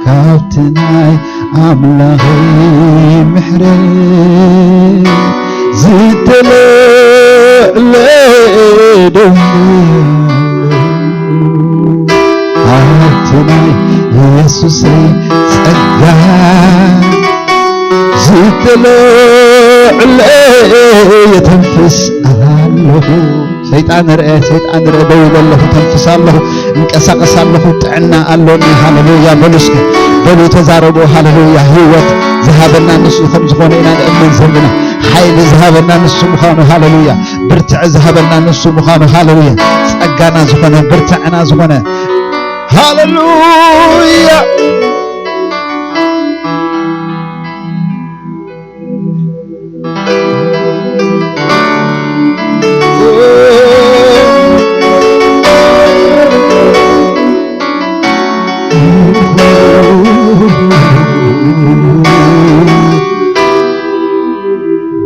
ካብቲ ናይ ኣምላኸይ ምሕረት ዝተለዕለ ደንጉየ ኣለኹ። ኣብቲ ናይ ኢየሱሰይ ጸጋ ዝተለዕለ የተንፍስ ኣለኹ። ሰይጣን ርአ፣ ሰይጣን ርአ፣ ደው ኢለ ኣለኹ፣ ተንፍስ ኣለኹ፣ እንቀሳቐስ ኣለኹ፣ ጥዕና ኣሎኒ። ሃሌሉያ በሉ እስኪ፣ በሉ ተዛረቡ። ሃሌሉያ። ህይወት ዝሃበና ንሱ ከም ዝኾነ ኢና ንእመን ዘለና። ሓይሊ ዝሃበና ንሱ ምዃኑ። ሃሌሉያ። ብርትዐ ዝሃበና ንሱ ምዃኑ። ሃሌሉያ። ጸጋና ዝኾነ፣ ብርትዐና ዝኾነ። ሃሌሉያ።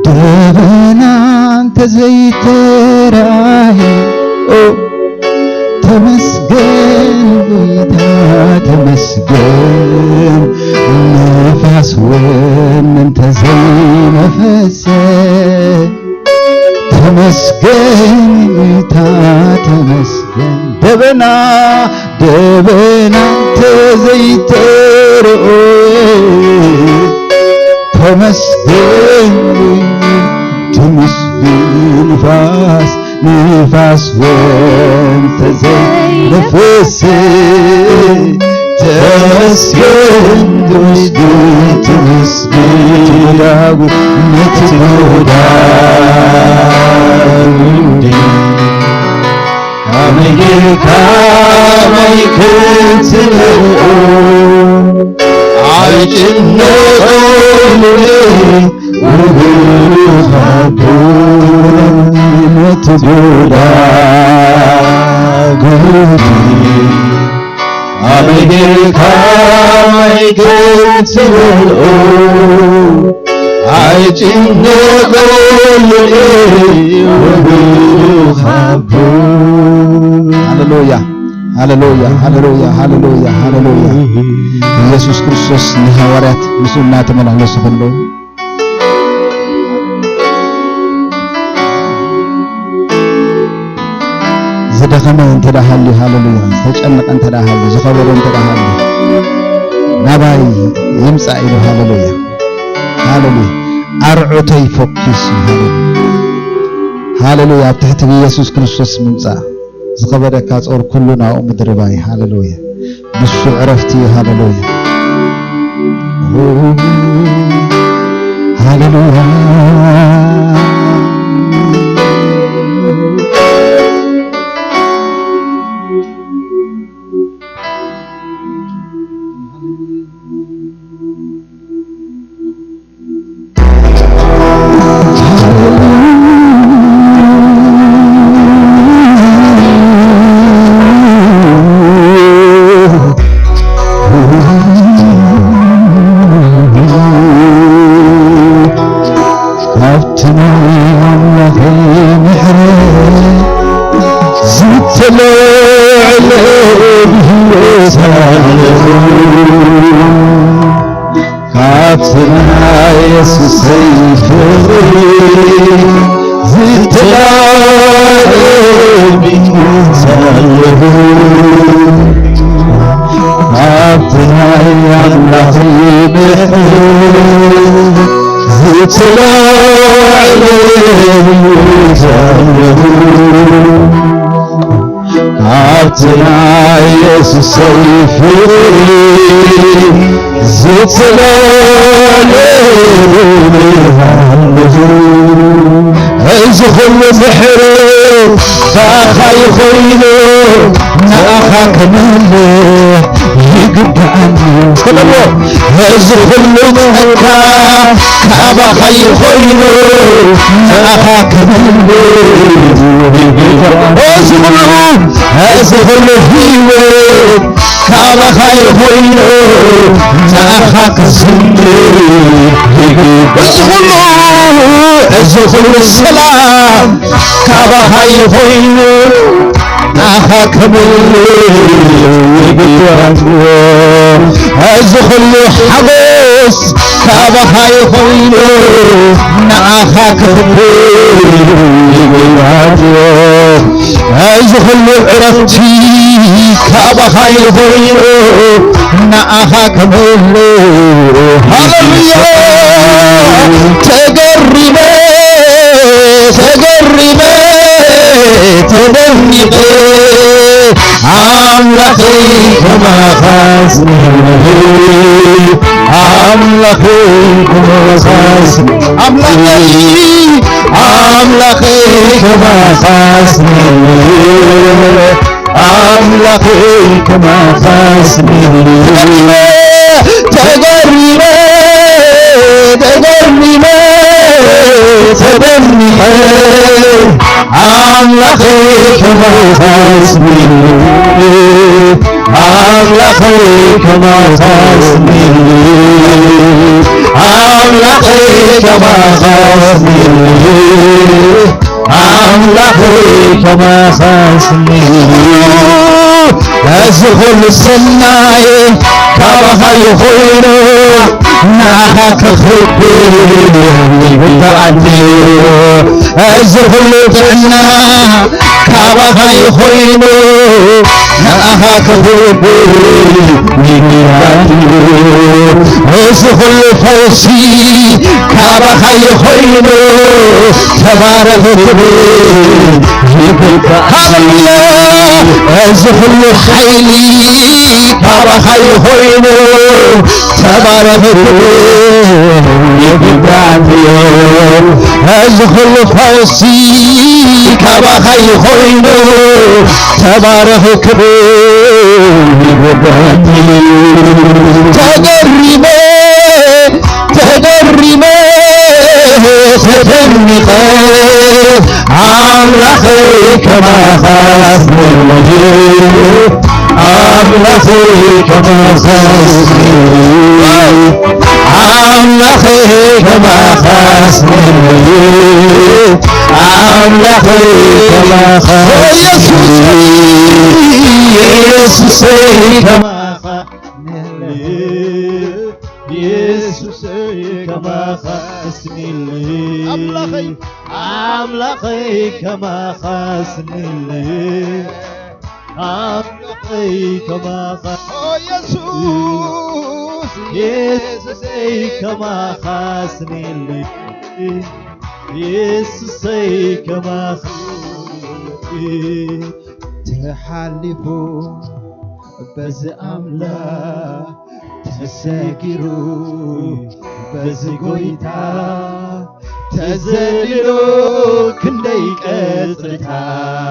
ደበና እንተዘይተራየ፣ ኦ፣ ተመስገን ጎይታ ተመስገን፣ ንፋስ እውን እንተዘይነፈሰ፣ ተመስገን ጎይታ ተመስገን፣ ደበና ደበና እንተዘይተረኦ፣ ተመስገን፣ ተመስገን ንፋስ፣ ንፋስ ወንተዘይነፍስ፣ ተመስገን፣ ተመስገን፣ ተመስገን ዳዊት ነቲ ዳዊት ካመይ ጌርካ ማይ ክትመልኦ ኣይጭነቐሉኒ ውግእ ካብ ነቲ ዱዳ ግዲ ኣበይ ጌርካ ማይ ክትመልኦ ኣይጭነቐሉኒ ውግእ ካብ ሃሌሉያ፣ ሃሌሉያ፣ ሃሌሉያ፣ ሃሌሉያ፣ ሃሌሉያ። ኢየሱስ ክርስቶስ ንሃዋርያት ምስኡ እናተመላለሱ ከለዉ ዝደኸመ እንተ ደኣ ሃልዩ፣ ሃሌሉያ፣ ዝተጨነቐ እንተ ደኣ ሃልዩ፣ ዝኸበደ እንተ ደኣ ሃልዩ፣ ናባይ ይምጻእ ኢሉ፣ ሃሌሉያ፣ ሃሌሉያ። ኣርዑተይ ፈኲሱ፣ ሃሌሉያ፣ ሃሌሉያ። ኣብ ትሕቲ ኢየሱስ ክርስቶስ ምምጻእ ዝኸበደካ ጾር ኩሉ ናብኡ ምድርባይ። ሃሌሉያ። ንሱ ዕረፍቲ እዩ። ሃሌሉያ። ሃሌሉያ። ካብቲ ናይ ኣምላኸይ ምሕረት ዝተለዓለ ብህይወት ኣለኹ። ካብቲ ናይ የሱሰይ ፍቕሪ ዝተላእለ ብህይወት ኣለኹ። ካብቲ ናይ ኣምላኽ ምሕረት ዝተላእለ ብህይወት ኣለኹ። ኣብቲ ናይ የሱሰይ ፍቕሪ ዝተለዓለ ኣለኹ። እዚ ኹሉ ምሕረት ብኣኻ እዩ ኾይኑ፣ ንኣኻ ክምልስ ይግብኣኒ። ክብሎ፣ እዚ ኹሉ ጸጋ ካባኻ እዩ ኾይኑ፣ ንኣኻ ክምልስ ይግብኣኒ። እዚ ኹሉ፣ እዚ ኹሉ ህይወት ካባኻ እዩ ኾይኑ፣ ንኣኻ ክዝምር ይግብኣኒ። እዚ ኹሉ፣ እዚ ኹሉ ሰላም ካባኻ እዩ ኾይኑ፣ ንዓኻ ክብሉ ይግባእ። እዚ ኩሉ ሓጎስ ካባኻ ይኾይኑ፣ ንዓኻ ክኽብር ይግባእ። እዚ ኩሉ ዕረፍቲ ካባኻ ይኾይኑ፣ ንዓኻ ክብሉ። ሃሌሉያ! ተገሪመ፣ ተገሪመ፣ ተደኒቐ፣ ኣምላኸይ ከማኻስ ኣምላኸይ ከማኻስ ኣምላኸይ ኣምላኸይ ከማኻስ ኣምላኸይ ከማኻስ ተገሪመ ተገሪመ ተደኒቐ ኣምላኸይ ከማኻስ ኣምላኸይ ከማኻስ ኣምላኸይ ከማኻስ ኣምላኸይ ከማኻስ እዚ ኩሉ ሰናይ ካባኻ ይኾይኑ ንዓኻ ክኽብር ይግባኣኒ እዚ ኩሉ ጥዕና ካባኻ ይኾይኑ ንዓኻ ክኽብር ይግባኣኒ እዚ ኩሉ ፈውሲ ካባኻ ይኾይኑ ተባረኽ ክብር ይግባእ ሃሌሉያ እዚ ኩሉ ሓይሊ ካባኻ ይኾይኑ ተባረኽ ክብር ይግባእ እዚ ኩሉ ፈውሲ ካባኻ ይኾይኑ ተባረኽ ክብር ይግባእ ተገሪመ ተገሪመ ተደኒቐ ኣምላኸይ ከማኻስ ኣምላኸይ ከማኻስ ኣምላኸይ ከማኻስ ኣምላኸይ ከማኻስ ኢየሱሰይ ከማኻ ኢየሱሰይ ከማኻ እስኒለይ ኣምላኸይ ኣምላኸይ ከማኻ እስኒለይ ኣምላኸይ ከማኻ ኦ ኢየሱስ ኢየሱሰይ ከማኻ እስኒለይ ኢየሱሰይ ከማኻ ተሓሊፉ በዚ ኣምላኽ ተሰጊሩ በዚ ጎይታ ተዘሊሉ ክንደይ ቀጽርታት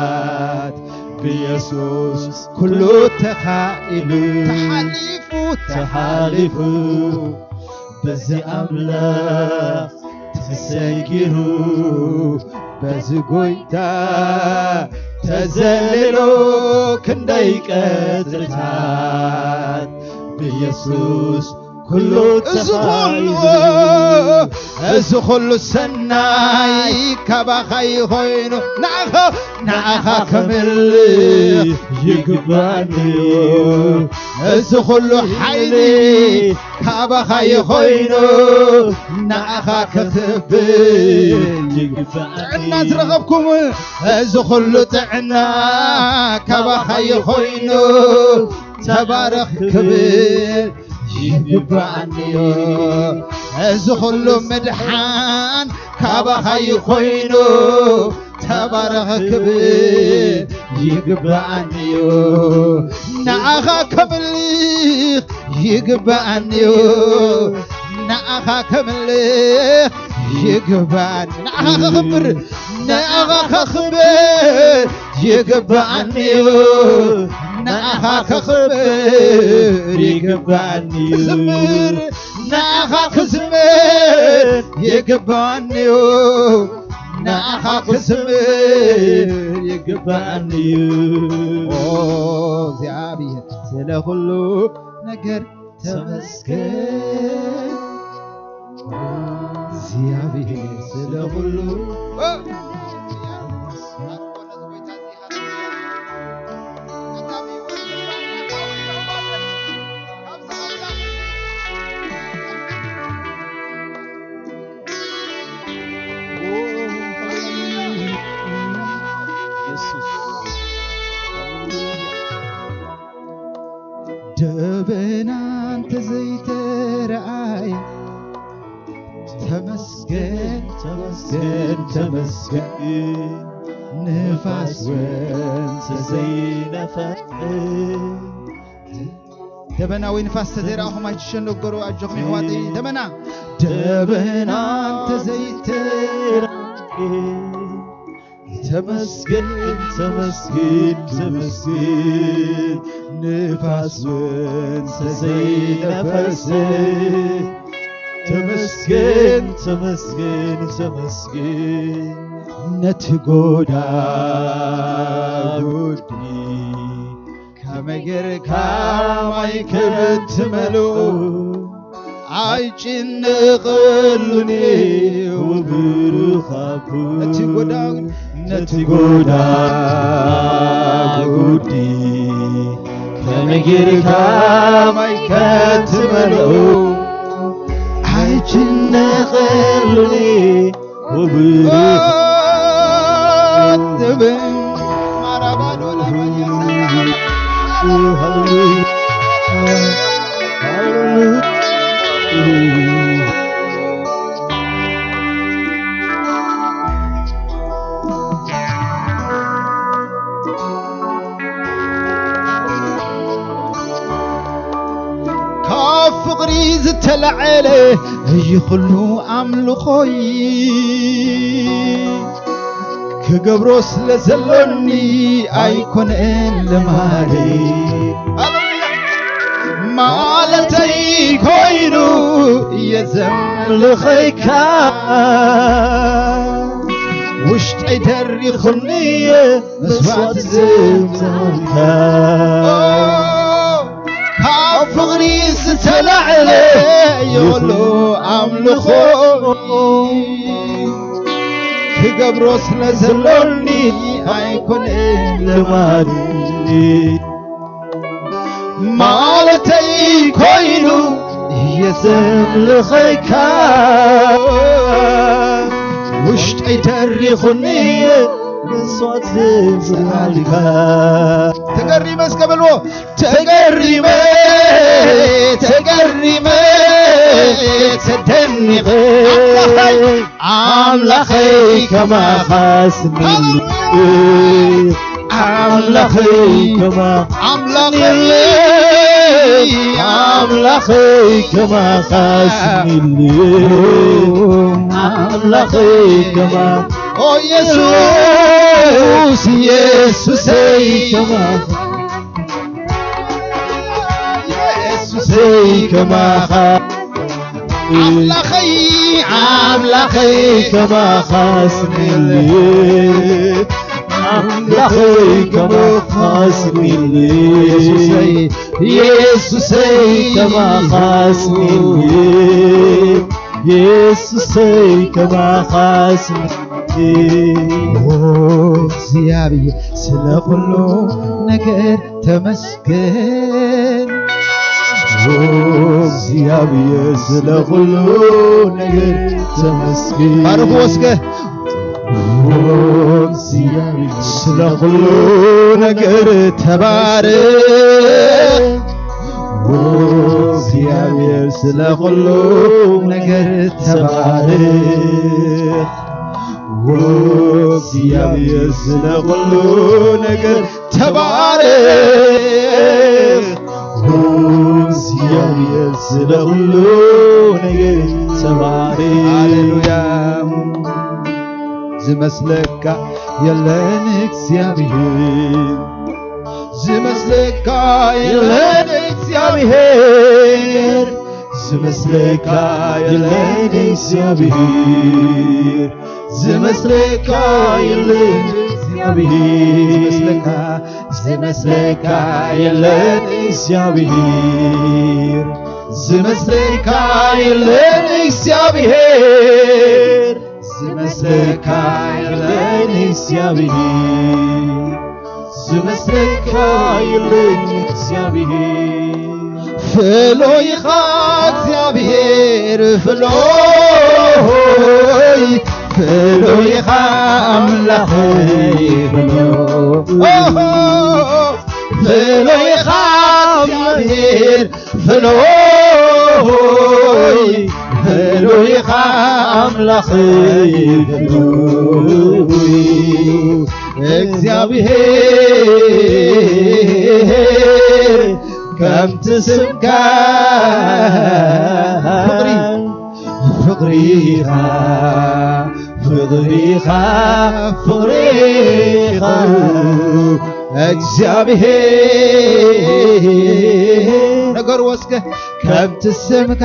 ብየሱስ ኩሉ ተኻኢሉ ተሓሊፉ ተሓሊፉ በዚ ኣምላኽ ተሰጊሩ በዚ ጎይታ ተዘሊሉ ክንደይ ቀጽርታት ብየሱስ ኩሉ እዚ ኩሉ ተኻኢሉ እዚ ኩሉ ሰናይ ካባኻ ይኾይኑ ንዓኻ ንዓኻ ከምልኽ ይግባኒ እዚ ኩሉ ሓይሊ ካባኻ ይኾይኑ ንዓኻ ክኽብር ይግባኒ ጥዕና ዝረኸብኩም እዚ ኩሉ ጥዕና ካባኻ ይኾይኑ ተባረኽ ክብር ይግባኣኒ እዩ እዚ ኩሉ ምድሓን ካባኻ ይኾይኑ ተባረኽ ክብር ይግባኣኒ እዩ ንኣኻ ከምልኽ ይግባኣኒ እዩ ንኣኻ ከምልኽ ይግባኣኒ ንኣኻ ከኽብር ንኣኻ ከኽብር ይግባኣኒ እዩ ንኣኻ ከኽብር ይግባኣኒ እዩ ክዝምር ንኣኻ ክዝምር ይግባኣኒ እዩ ንኣኻ ክዝምር ይግባኣኒ እዩ ኦ እግዚኣብሔር ስለ ኩሉ ነገር ተመስገን እግዚኣብሔር ስለ ኩሉ ደበና እንተዘይተረኣየ፣ ተመስገን፣ ተመስገን፣ ተመስገን። ንፋስ እውን ተዘይነፈሰ። ደበና ወይ ንፋስ ተዘይረኣኹም ኣይትሸነገሩ፣ ኣጆኹም የሕዋተይ። ደበና፣ ደበና እንተዘይተረኣየ፣ ተመስገን፣ ተመስገን፣ ተመስገን። ንፋስ እውን ተዘይነፈሰ። ተመስገን፣ ተመስገን፣ ተመስገን። ነቲ ጎዳ ጉዲ ከመይ ጌርካ ማይ ከም እትመልኦ ኣይጭነቐሉን እየ፣ ብሩኽ ኣቦ። ነቲ ጎዳ፣ ነቲ ጎዳ ጉዲ ከመይ ጌርካ ማይ ከም እትመልኦ ኣይጭነቐሉን እየ። ካብ ፍቕሪ ዝተላዕለ እዩ ኩሉ ኣምልኾይ። ክገብሮ ስለ ዘሎኒ ኣይኮነን ልማደይ። ማለተይ ኮይኑ እየ ዘምልኸካ። ውሽጠይ ደሪኹኒ እየ መስዋዕት ዘምልኸካ። ካብ ፍቕሪ ዝተላዕለ የብሉ ኣምልኾ። ክገብሮ ስለ ዘሎኒ ኣይኮነን ልማዲ። ማለተይ ኮይኑ እየ ዘምልኸካ። ውሽጠይ ደሪኹኒ እየ መስዋዕት ዘምልኸካ። ተገሪመ እስከ በልዎ። ተገሪመ፣ ተገሪመ፣ ተደኒቐ። ኣምላኸይ፣ ኣምላኸይ ከማኻስ ሚሊ። ኣምላኸይ ከማ-፣ ኣምላኸይ፣ ኣምላኸይ ከማኻስ ሚሊ። ኣምላኸይ ከማ-፣ ኦ የሱስ፣ የሱሰይ ከማ-፣ የሱሰይ ከማኻ ኣምላኸይ፣ ኣምላኸይ ከማኻስ ሚሊ። ኣምላኸይ ከማኻስ ሚሊ። የሱሰይ፣ የሱሰይ ከማኻስ ሚሊ። የሱሰይ ከማኻስ ሚሊ። ኦ እግዚኣብሔር ስለ ኩሉ ነገር ተመስገን። ኦ እግዚኣብሔር ስለ ኩሉ ነገር ተመስገን። ባርኽዎ እስከ። ኦ እግዚኣብሔር ስለ ኩሉ ነገር ተባረኽ። ኦ እግዚኣብሔር ስለ ኩሉ ነገር ተባረኽ። ኦ እግዚኣብሔር ስለ ኩሉ ነገር ተባረኽ። ኦ እግዚኣብሔር ስለ ኩሉ ነገር ተባረኽ። ሃሌሉያ። ዝመስለካ የለን እግዚኣብሔር። ዝመስለካ የለን እግዚኣብሔር። ዝመስለካ የለን እግዚኣብሔር። ዝመስለካ የለን እግዚኣብሔር። ዝመስለካ፣ ዝመስለካ የለን እግዚኣብሔር። ዝመስለካ የለን እግዚኣብሔር። ዝመስለካ የለን እግዚኣብሔር። ዝመስለካ የለን እግዚኣብሔር። ፍሉይ ኢኻ እግዚኣብሔር፣ ፍሉይ፣ ፍሉይ ኢኻ ኣምላኸይ፣ ፍሉይ። ኦሆ፣ ፍሉይ ኢኻ እግዚኣብሔር፣ ፍሉይ፣ ፍሉይ ኢኻ ኣምላኸይ፣ ፍሉይ እግዚኣብሔር፣ ከምቲ ስምካ ፍቕሪ፣ ፍቕሪ ኢኻ፣ ፍቕሪ ኢኻ፣ ፍቕሪ ኢኻ እግዚኣብሔር። ነገርዎ እስከ። ከምቲ ስምካ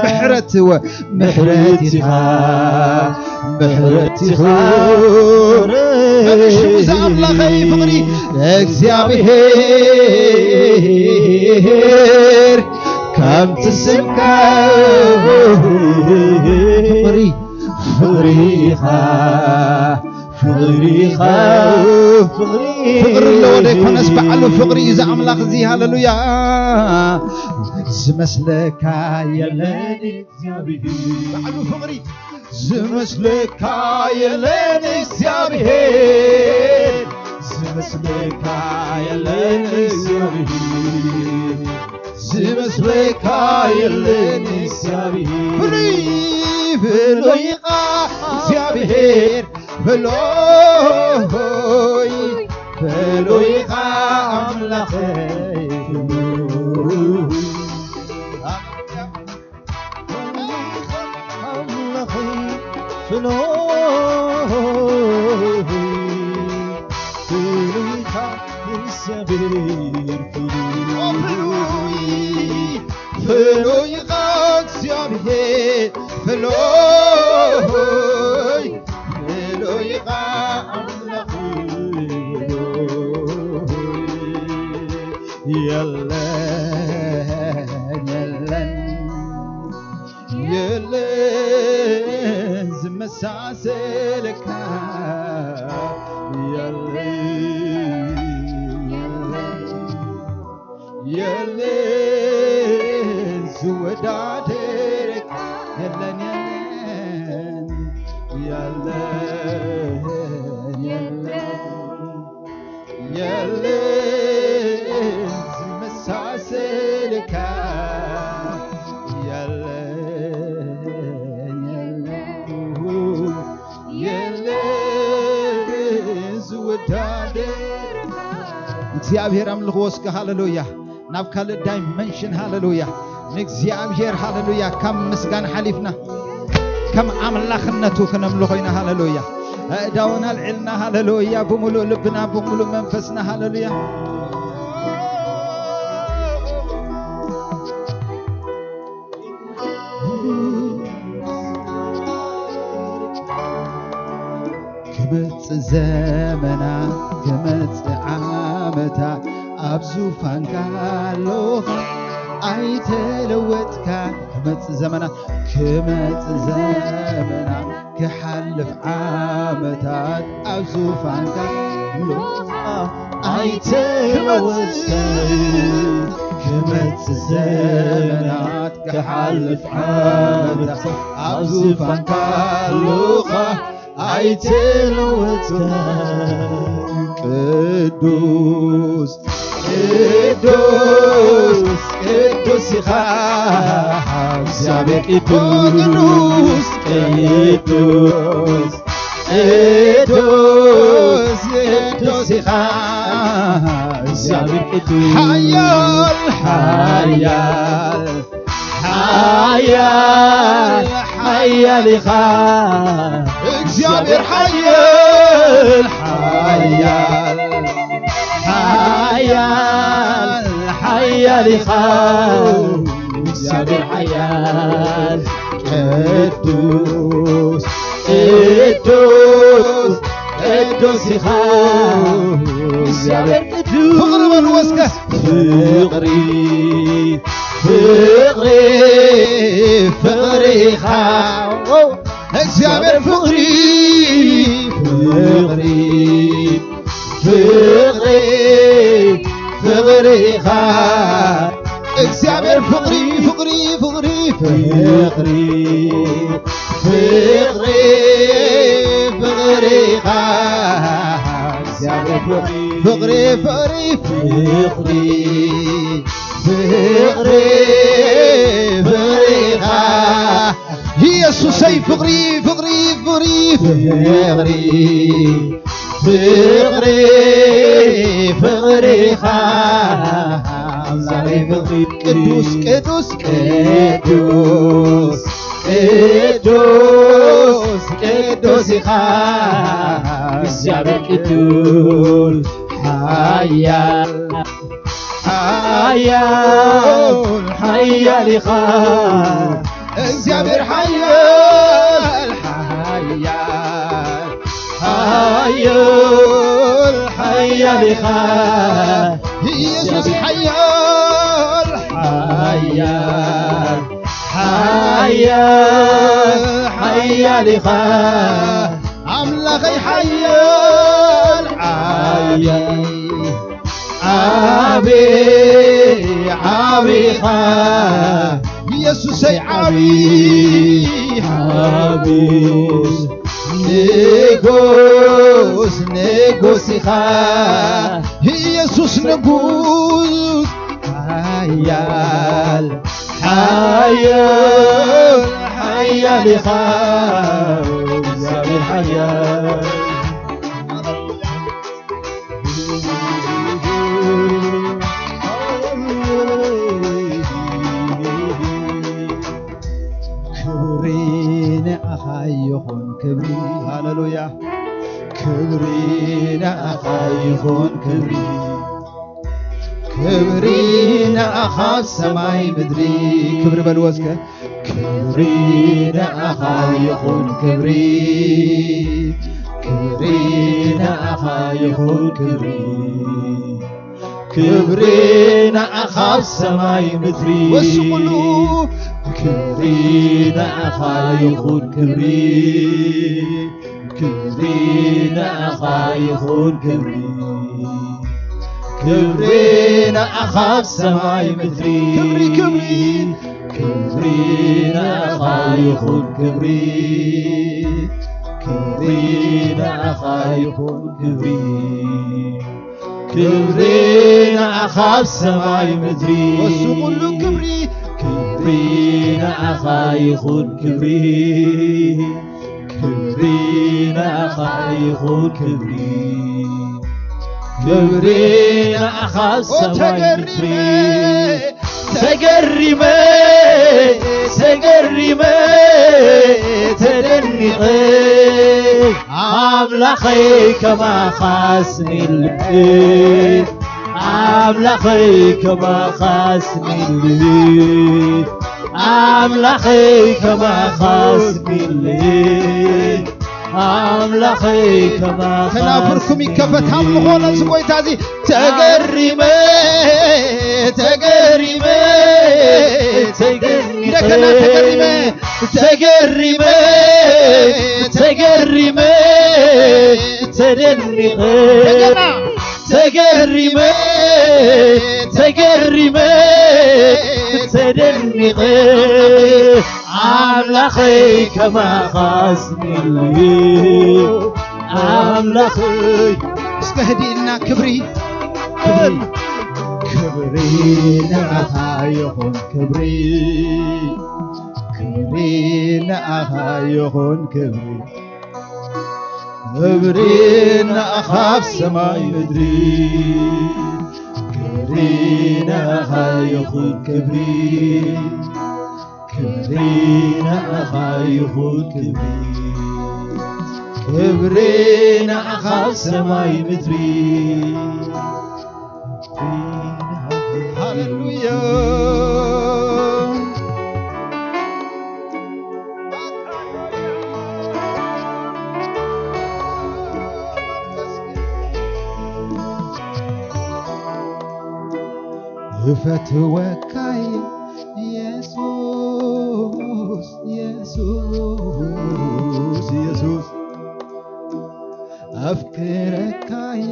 ምሕረት ወ-፣ ምሕረት ኢኻ፣ ምሕረት ኢኻ። መልሽ፣ እዚ ኣምላኸይ ፍቕሪ እግዚኣብሔር፣ ከምቲ ስምካ ፍቕሪ፣ ፍቕሪ ኢኻ፣ ፍቕሪ ኢኻ፣ ፍቕሪ፣ ፍቕሪ ኣለዎ ዘይኮነስ፣ በዓሉ ፍቕሪ እዩ እዚ ኣምላኽ እዚ። ሃሌሉያ። ዝመስለካ የለን እግዚኣብሔር። በዓሉ ፍቕሪ። ዝመስለካ የለን እግዚኣብሔር፣ ዝመስለካ የለን እግዚኣብሔር፣ ዝመስለካ የለን እግዚኣብሔር። ፍሉይ፣ ፍሉይ ኢኻ እግዚኣብሔር፣ ፍሉይ፣ ፍሉይ ኢኻ ኣምላኸይ፣ ፍሉይ። ፍሉይ፣ ፍሉይ ኢኻ እግዚኣብሔር፣ ፍሉይ፣ ፍሉይ ኢኻ እግዚኣብሔር፣ ፍሉይ፣ ፍሉይ ኢኻ ኣምላኽ፣ ፍሉይ። የለን፣ የለን፣ የለን ዝመሳሰለካ፣ የለን፣ የለን፣ የለን ዝወዳደረካ፣ የለን፣ የለን፣ የለን፣ የለን። የለን ዝመሳሰልካ፣ የለን፣ የለን፣ የለን ዝወዳደርካ። እግዚኣብሔር ኣምልኽዎ እስከ፣ ሃሌሉያ። ናብ ካልእ ዳይመንሽን፣ ሃሌሉያ። ንእግዚኣብሔር፣ ሃሌሉያ፣ ካብ ምስጋና ሓሊፍና ከም ኣምላኽነቱ ክነምልኾ ኢና። ሃሌሉያ። ኣእዳውና ኣልዒልና፣ ሃሌሉያ፣ ብምሉእ ልብና፣ ብምሉእ መንፈስና፣ ሃሌሉያ። ክመጽእ ዘመና፣ ክመጽእ ዓመታ፣ ኣብ ዙፋንካ ኣለኻ፣ ኣይተለወጥካ። ክመጽእ ዘመና፣ ክመጽእ ዘመና፣ ክሓልፍ ዓመታት፣ ኣብ ዙፋንካ ኣለኻ፣ ኣይተለወጥካ። ክመጽእ ዘመናት፣ ክሓልፍ ዓመታት፣ ኣብ ዙፋንካ ኣለኻ፣ ኣይተለወጥካ። ቅዱስ፣ ቅዱስ፣ ቅዱስ ኢኻ እግዚኣብሔር፣ ቅዱስ፣ ቅዱስ፣ ቅዱስ፣ ቅዱስ ኢኻ እግዚኣብሔር፣ ቅዱስ፣ ሓያል፣ ሓያል፣ ሓያል፣ ሓያል ኢኻ። እግዚኣብሔር ሓያል፣ ሓያል፣ ሓያል፣ ሓያል ኢኻ። እግዚኣብሔር ሓያል፣ ቅዱስ፣ ቅዱስ፣ ቅዱስ ኢኻ። እግዚኣብሔር ቅዱስ። ፍቕሪ በልዎ እስከ። ፍቕሪ፣ ፍቕሪ፣ ፍቕሪ ኢኻ። እግዚኣብሔር ፍቕሪ፣ ፍቕሪ፣ ፍቕሪ፣ ፍቕሪ ኢኻ። እግዚኣብሔር ፍቕሪ፣ ፍቕሪ፣ ፍቕሪ፣ ፍቕሪ፣ ፍቕሪ፣ ፍቕሪ ኢኻ። እግዚኣብሔር ፍቕሪ ፍቕሪ ፍቕሪ ፍቕሪ ፍቕሪ ፍቕሪኻ ኢየሱሰይ ፍቕሪ ፍቕሪ ፍቕሪ ፍቕሪ ፍቕሪ ፍቕሪኻ ኣምላኸይ ፍቕሪ ቅዱስ ቅዱስ ቅዱስ ቅዱስ ቅዱስ ኢኻ እግዚኣብሔር ቅዱስ ሓያል ሓያል ሓያል ኢኻ እግዚኣብሔር ሓያል ሓያል ሓያል ሓያል ኢኻ ኢየሱስ ሓያል ሓያል ሓያል ሓያል ኢኻ ኣምላኸይ ሓያል ዓቢ ዓቢ ዓቢ ኢኻ ኢየሱሰይ ዓቢ ዓቢ ንጉስ ንጉስ ኢኻ ኢየሱስ ንጉስ ሓያል ሓያል ሓያል ኢኻ እግዚኣብሔር ሓያል ክብሪ ንኣኻ ይኹን ክብሪ ሃሌሉያ ክብሪ ንኣኻ ይኹን ክብሪ ክብሪ ንኣኻ ኣብ ሰማይ ምድሪ ክብሪ በልዎ እስከ ክብሪ ንኣኻ ይኹን ክብሪ ክብሪ ንኣኻ ይኹን ክብሪ ክብሪ ንኣኻ ኣብ ሰማይ ምድሪ ወስቑሉ ክብሪ ንኣኻ ይኹን ክብሪ ክብሪ ንኣኻ ይኹን ክብሪ ክብሪ ንኣኻ ኣብ ሰማይ ምድሪ ክብሪ ክብሪ ክብሪ ንኣኻ ይኹን ክብሪ ክብሪ ንኣኻ ይኹን ክብሪ ክብሪ ንኣኻ ኣብ ሰማይ ምድሪ ወሱ ኩሉ ክብሪ ክብሪ ንኣኻ ይኹን ክብሪ ክብሪ ንኣኻ ይኹን ክብሪ ክብሪ ንኣኻ ኣብ ሰማይ ምድሪ ተገሪመ ተገሪመ ተደኒቐ ኣምላኸይ ከማኻስ ሚልእ ኣምላኸይ ከማኻስ ሚልእ ኣምላኸይ ከማኻስ ሚልእ ኣምላኸይ ከማኻስ ከናፍርኩም ይከፈት ኣብ ዝኾነ እዚ ጎይታ እዚ ተገሪመ ተገሪመ ተገሪመ እንደገና ተገሪመ ተገሪመ ተገሪመ ተደኒቐ እንደገና ተገሪመ ተገሪመ ተደኒቐ ኣምላኸይ ከማኻስ ሚልዩ ኣምላኸይ እስከ ህዲእና ክብሪ ክብሪ ክብሪ ንዓኻ ይኹን ክብሪ ክብሪ ንዓኻ ይኹን ክብሪ ክብሪ ንዓኻ ኣብ ሰማይ ምድሪ ክብሪ ንዓኻ ይኹን ክብሪ ክብሪ ንዓኻ ይኹን ክብሪ ክብሪ ንዓኻ ኣብ ሰማይ ምድሪ ሃሌሉያ እፈትወካይ የሱስ የሱስ የሱስ ኣፍቅረካይ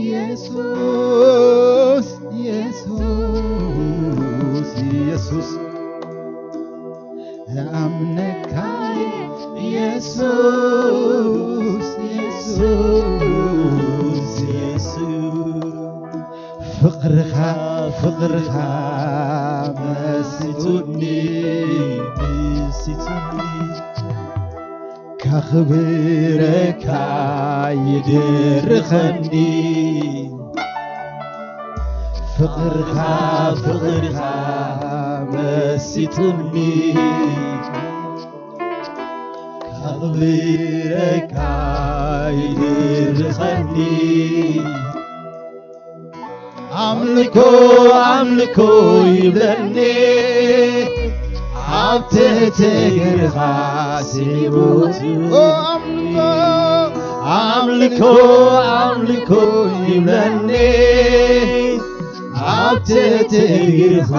የሱስ የሱስ የሱስ ኣምነካይ የሱስ የሱስ ፍቕርኻ መሲጡኒ፣ መሲጡኒ። ከኽብረካ ይድርኸኒ። ፍቕርኻ፣ ፍቕርኻ መሲጡኒ። ከኽብረካ ይድርኸኒ። ኣምልኮ፣ ኣምልኮ ይብለኒ፣ ኣብ ትሕቲ እግርኻ ስዒቡ። ኦ፣ ኣምልኮ፣ ኣምልኮ፣ ኣምልኮ ይብለኒ፣ ኣብ ትሕቲ እግርኻ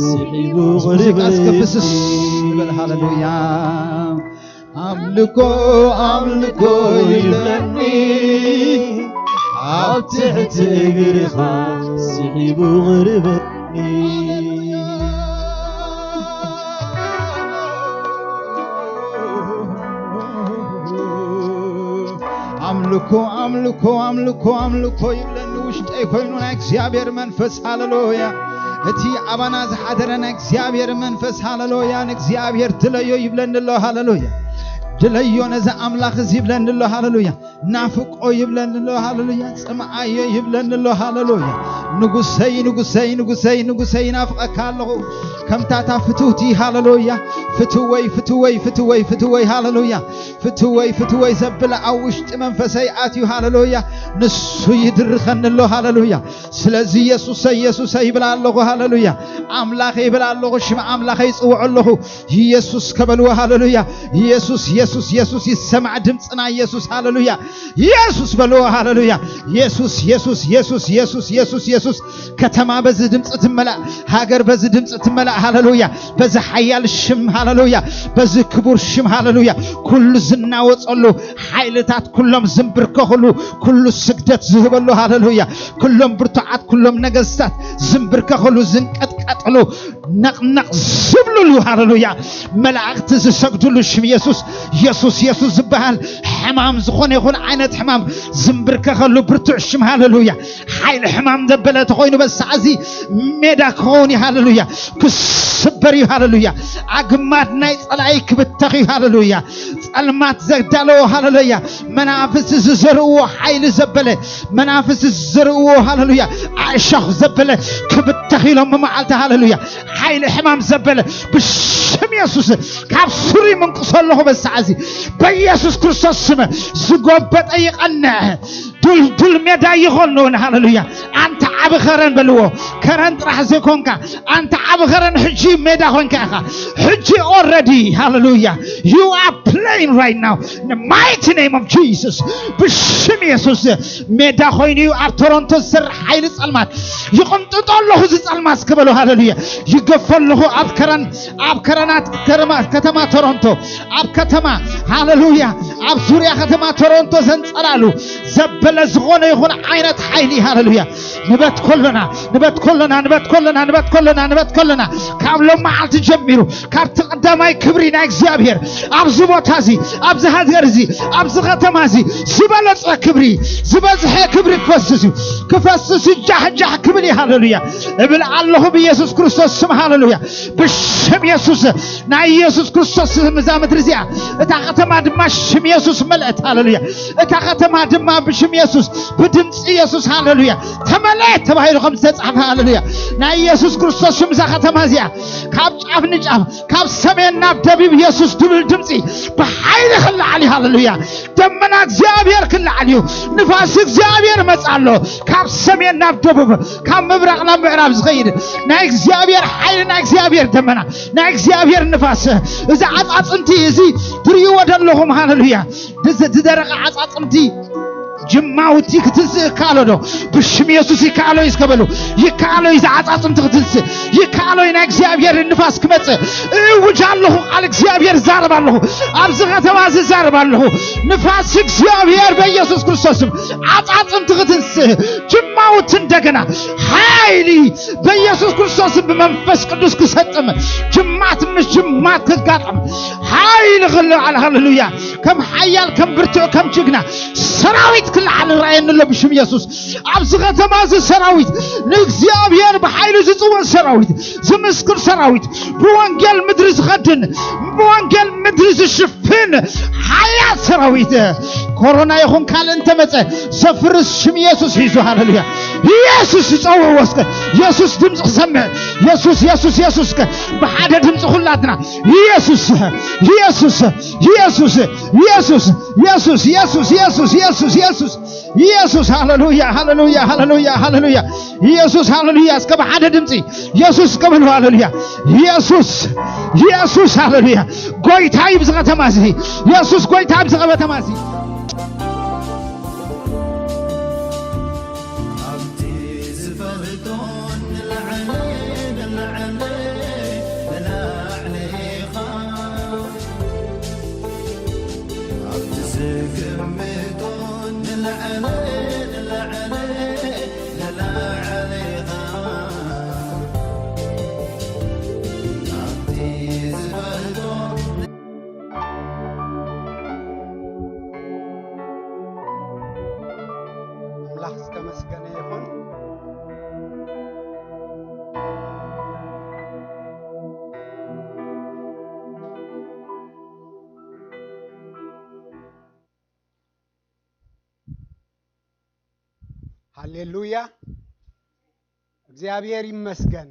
ስዒቡ። ሙዚቃ እስከ ፍስስ ይበል። ሃሌሉያ። ኣምልኮ፣ ኣምልኮ ይብለኒ፣ ኣብ ትሕቲ እግርኻ ስዒቡ ቕርበኒ። ኣምልኮ፣ ኣምልኮ፣ ኣምልኮ፣ ኣምልኮ ይብለኒ ውሽጠይ ኮይኑ ናይ እግዚኣብሔር መንፈስ። ሃሌሉያ። እቲ ኣባና ዝሓደረ ናይ እግዚኣብሔር መንፈስ። ሃሌሉያ። ንእግዚኣብሔር ድለዮ ይብለኒ ኣሎ። ሃሌሉያ። ድለዮ ነዚ ኣምላኽ እዚ ይብለኒ ኣሎ። ሃሌሉያ። ናፍቆ ይብለኒ ኣሎ። ሃሌሉያ። ጽምኣዮ ይብለኒ ኣሎ። ሃሌሉያ። ንጉሰይ፣ ንጉሰይ፣ ንጉሰይ፣ ንጉሰይ፣ ይናፍቐካ ኣለኹ። ከምታታ ፍትውቲ፣ ሃሌሉያ። ፍትወይ፣ ፍትወይ፣ ፍትወይ፣ ፍትወይ፣ ሃሌሉያ። ፍትወይ፣ ፍትወይ ዘብል ኣብ ውሽጢ መንፈሰይ ኣትዩ፣ ሃሌሉያ። ንሱ ይድርኸኒ ኣሎ። ሃሌሉያ። ስለዚ የሱሰይ፣ የሱሰይ ይብል ኣለኹ። ሃሌሉያ። ኣምላኸይ ይብል ኣለኹ። ሽም ኣምላኸይ ይጽውዖ ኣለኹ። ኢየሱስ ከበልዎ። ሃሌሉያ። ኢየሱስ፣ ኢየሱስ፣ ኢየሱስ ይሰማዕ ድምፅና ኢየሱስ። ሃሌሉያ። ኢየሱስ በልዎ። ሃሌሉያ። ኢየሱስ፣ ኢየሱስ፣ ኢየሱስ፣ ኢየሱስ፣ ኢየሱስ፣ ኢየሱስ። ከተማ በዚ ድምፂ ትመላእ፣ ሃገር በዚ ድምፂ ትመላእ። ሃሌሉያ። በዚ ሓያል ሽም፣ ሃሌሉያ። በዚ ክቡር ሽም፣ ሃሌሉያ። ኩሉ ዝናወፀሉ ሓይልታት ኩሎም ዝንብርከኽሉ፣ ኩሉ ስግደት ዝህበሉ፣ ሃሌሉያ። ኩሎም ብርቱዓት፣ ኩሎም ነገስታት ዝንብርከኽሉ፣ ዝንቀጥቀጥሉ፣ ነቕነቕ ዝብሉሉ፣ ሃሌሉያ። መላእኽቲ ዝሰግዱሉ ሽም ኢየሱስ። ኢየሱስ፣ ኢየሱስ ዝበሃል ሕማም፣ ዝኾነ ይኹን ዓይነት ሕማም ዝንብርከኸሉ ብርቱዕ ሽም፣ ሃሌሉያ። ሓይሊ ሕማም ዘበለ ተኾይኑ በዚ ሰዓት እዚ ሜዳ ክኸውን እዩ፣ ሃሌሉያ። ክስበር እዩ፣ ሃሌሉያ። ኣግማድ ናይ ጸላኢ ክብተኽ እዩ፣ ሃሌሉያ። ጸልማት ዘዳለዎ፣ ሃሌሉያ። መናፍስቲ ዝዘርእዎ ሓይሊ ዘበለ፣ መናፍስቲ ዝዘርእዎ፣ ሃሌሉያ፣ ኣእሻኽ ዘበለ ክብተኽ ኢሎም መዓልቲ፣ ሃሌሉያ። ሓይሊ ሕማም ዘበለ ብሽም የሱስ ካብ ስሩ ይምንቅሶ ኣለኹ። በዚ ሰዓት እዚ በኢየሱስ ክርስቶስ ስም ዝጎበጠ ይቐንዕ፣ ድልዱል ሜዳ ይኾን እውን። ሃሌሉያ። ኣንታ ዓቢ ከረን በልዎ። ከረን ጥራሕ ዘይኮንካ፣ ኣንታ ዓቢ ከረን ሕጂ ሜዳ ኮንካ ኢኻ። ሕጂ already፣ ሃሌሉያ፣ you are playing right now in the mighty name of Jesus። ብሽም የሱስ ሜዳ ኮይኑ እዩ ኣብ ቶሮንቶ ዝሰርሕ ሓይሊ ጸልማት። ይቕንጥጦ ኣለኹ እዚ ጸልማት እስከ በሉ። ሃሌሉያ። ይገፎ ኣለኹ ኣብ ከረን፣ ኣብ ከረናት ከረማ-፣ ከተማ ቶሮንቶ፣ ኣብ ከተማ፣ ሃሌሉያ፣ ኣብ ዙርያ ከተማ ቶሮንቶ ዘንጸላሉ ዘበለ ዝኾነ ይኹን ዓይነት ሓይሊ፣ ሃሌሉያ። ንበት ኮሎና፣ ንበት ኮሎና፣ ንበት ኮሎና፣ ንበት ኮሎና፣ ንበት ኮሎና። ካብ ሎም መዓልቲ ጀሚሩ፣ ካብቲ ቀዳማይ ክብሪ ናይ እግዚኣብሔር ኣብዚ ቦታ እዚ፣ ኣብዚ ሃገር እዚ፣ ኣብዚ ከተማ እዚ ዝበለጸ ክብሪ፣ ዝበዝሐ ክብሪ ክፈስስ እዩ። ክፈስስ ጃሕ ጃሕ ክብል እዩ። ሃሌሉያ። እብል ኣለኹ ብኢየሱስ ክርስቶስ ስም። ሃሌሉያ። ብሽም የሱስ፣ ናይ ኢየሱስ ክርስቶስ ስም እዛ ምድሪ እዚኣ፣ እታ ከተማ ድማ ሽም የሱስ መልአት። ሃሌሉያ። እታ ከተማ ድማ ብሽም የሱስ፣ ብድምፂ የሱስ፣ ሃሌሉያ፣ ተመልአት ተባሂሉ ከም ዝተጻሕፈ፣ ሃሌሉያ። ናይ ኢየሱስ ክርስቶስ ሽም እዛ ከተማ እዚኣ ካብ ጫፍ ንጫፍ፣ ካብ ሰሜን ናብ ደቡብ የሱስ ድብል ድምፂ ብሓይሊ ክለዓል እዩ። ሃሌሉያ። ደመና እግዚኣብሔር ክለዓል እዩ። ንፋስ እግዚኣብሔር መጽ ኣሎ። ካብ ሰሜን ናብ ደቡብ፣ ካብ ምብራቕ ናብ ምዕራብ ዝኸይድ ናይ እግዚኣብሔር ሓይሊ፣ ናይ እግዚኣብሔር ደመና፣ ናይ እግዚኣብሔር ንፋስ። እዚ ዓጻጽምቲ እዚ ትርእይዎ ዘለኹም፣ ሃሌሉያ፣ ዝደረቐ ዓጻጽምቲ ጅማውቲ ክትንስእ ይከኣሎ ዶ? ብሽም የሱስ ይከኣሎ እዩ እስከ በሉ። ይከኣሎ እዩ፣ ዝዓጻጽምቲ ክትንስእ ይከኣሎ እዩ። ናይ እግዚኣብሔር ንፋስ ክመጽእ እውጅ ኣለኹ። ቃል እግዚኣብሔር ዛረብ ኣለኹ። ኣብዚ ከተማ እዚ ዛረብ ኣለኹ። ንፋስ እግዚኣብሔር በኢየሱስ ክርስቶስም ዓጻጽምቲ ክትንስእ፣ ጅማውቲ እንደገና ሓይሊ በኢየሱስ ክርስቶስም ብመንፈስ ቅዱስ ክሰጥም፣ ጅማት ምስ ጅማት ክጋጠም፣ ሓይሊ ክልዓል። ሃሌሉያ። ከም ሓያል፣ ከም ብርቱዕ፣ ከም ጅግና ሰራዊት ላዕሊ ራእየኒ ኣሎ ብሽም የሱስ። ኣብዚ ከተማ እዚ ሰራዊት፣ ንእግዚኣብሔር ብሓይሉ ዝጽወት ሰራዊት፣ ዝምስክር ሰራዊት፣ ብወንጌል ምድሪ ዝኸድን፣ ብወንጌል ምድሪ ዝሽፍን ሓያል ሰራዊት፣ ኮሮና ይኹን ካልእ እንተመጸ ዘፍርስ ሽም የሱስ ሒዙ። ሃሌሉያ። የሱስ ይጸውዕዎ እስከ። የሱስ ድምፂ ክሰምዕ። የሱስ፣ የሱስ፣ የሱስ እስከ። ብሓደ ድምፂ ኩላትና። የሱስ፣ የሱስ፣ የሱስ፣ የሱስ፣ የሱስ፣ የሱስ፣ የሱስ፣ የሱስ፣ የሱስ። ሃሌሉያ፣ ሃሌሉያ፣ ሃሌሉያ፣ ሃሌሉያ። የሱስ፣ ሃሌሉያ። እስከ ብሓደ ድምፂ የሱስ እስከ በሉ። ሃሌሉያ። የሱስ፣ የሱስ፣ ሃሌሉያ። ጎይታ እዩ ኣብዚ ከተማ እዚ። የሱስ ጎይታ ኣብዚ ከተማ እዚ። ኣብቲ ዝፈልጦ ንላዕሊ፣ ንላዕሊ፣ ንላዕሊ ኢኻ። ኣብቲ ዝግምቶ ንላዕሊ፣ ንላዕሊ፣ ንላዕሊ ኢኻ። ኣብቲ ዝፈልጦ ኣምላኽ ዝተመስገነ ይኹን። ሃሌሉያ፣ እግዚኣብሔር ይመስገን።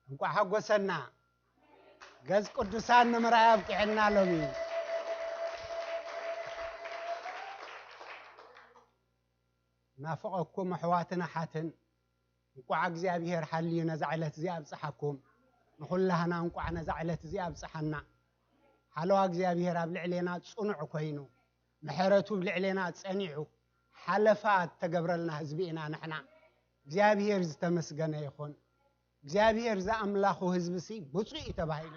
እንቋዕ ሓጎሰና። ገጽ ቅዱሳን ንምርኣይ ኣብቂዐና ሎሚ። ናፍቐኩም ኣሕዋትን ኣሓትን፣ እንቋዕ እግዚኣብሔር ሓልዩ ነዛ ዕለት እዚኣ ኣብጽሓኩም። ንኹላህና እንቋዕ ነዛ ዕለት እዚኣ ኣብጽሓና። ሓለዋ እግዚኣብሔር ኣብ ልዕሌና ጽኑዕ ኮይኑ፣ ምሕረቱ ኣብ ልዕሌና ጸኒዑ፣ ሓለፋ እተገብረልና ህዝቢ ኢና ንሕና። እግዚኣብሔር ዝተመስገነ ይኹን። እግዚኣብሔር ዝኣምላኹ ህዝቢ ሲ ብፁዕ እዩ ተባሂሉ።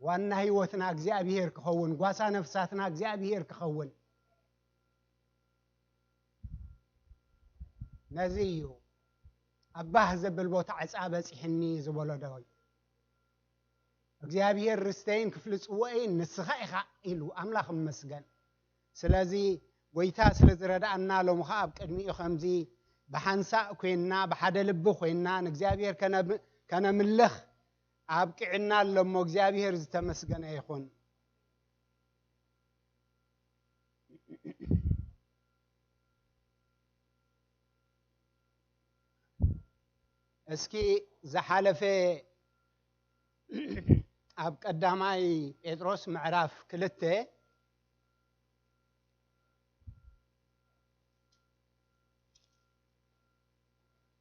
ዋና ህይወትና እግዚኣብሔር ክኸውን፣ ጓሳ ነፍሳትና እግዚኣብሔር ክኸውን። ነዚ እዩ ኣብ ባህ ዘብል ቦታ ዕፃ በጺሕኒ ዝበሎ ዳዊት። እግዚኣብሔር ርስተይን ክፍሊ ጽዋኤን ንስኻ ኢኻ ኢሉ ኣምላኽ ይመስገን። ስለዚ ጎይታ ስለ ዝረድኣና ሎሚ ኸኣ ኣብ ቅድሚኡ ከምዚ ብሓንሳእ ኮይንና ብሓደ ልቢ ኮይንና ንእግዚኣብሔር ከነብ-፣ ከነምልኽ ኣብቂዕና ኣሎ እሞ እግዚኣብሔር ዝተመስገነ ይኹን። እስኪ ዝሓለፈ ኣብ ቀዳማይ ጴጥሮስ ምዕራፍ ክልተ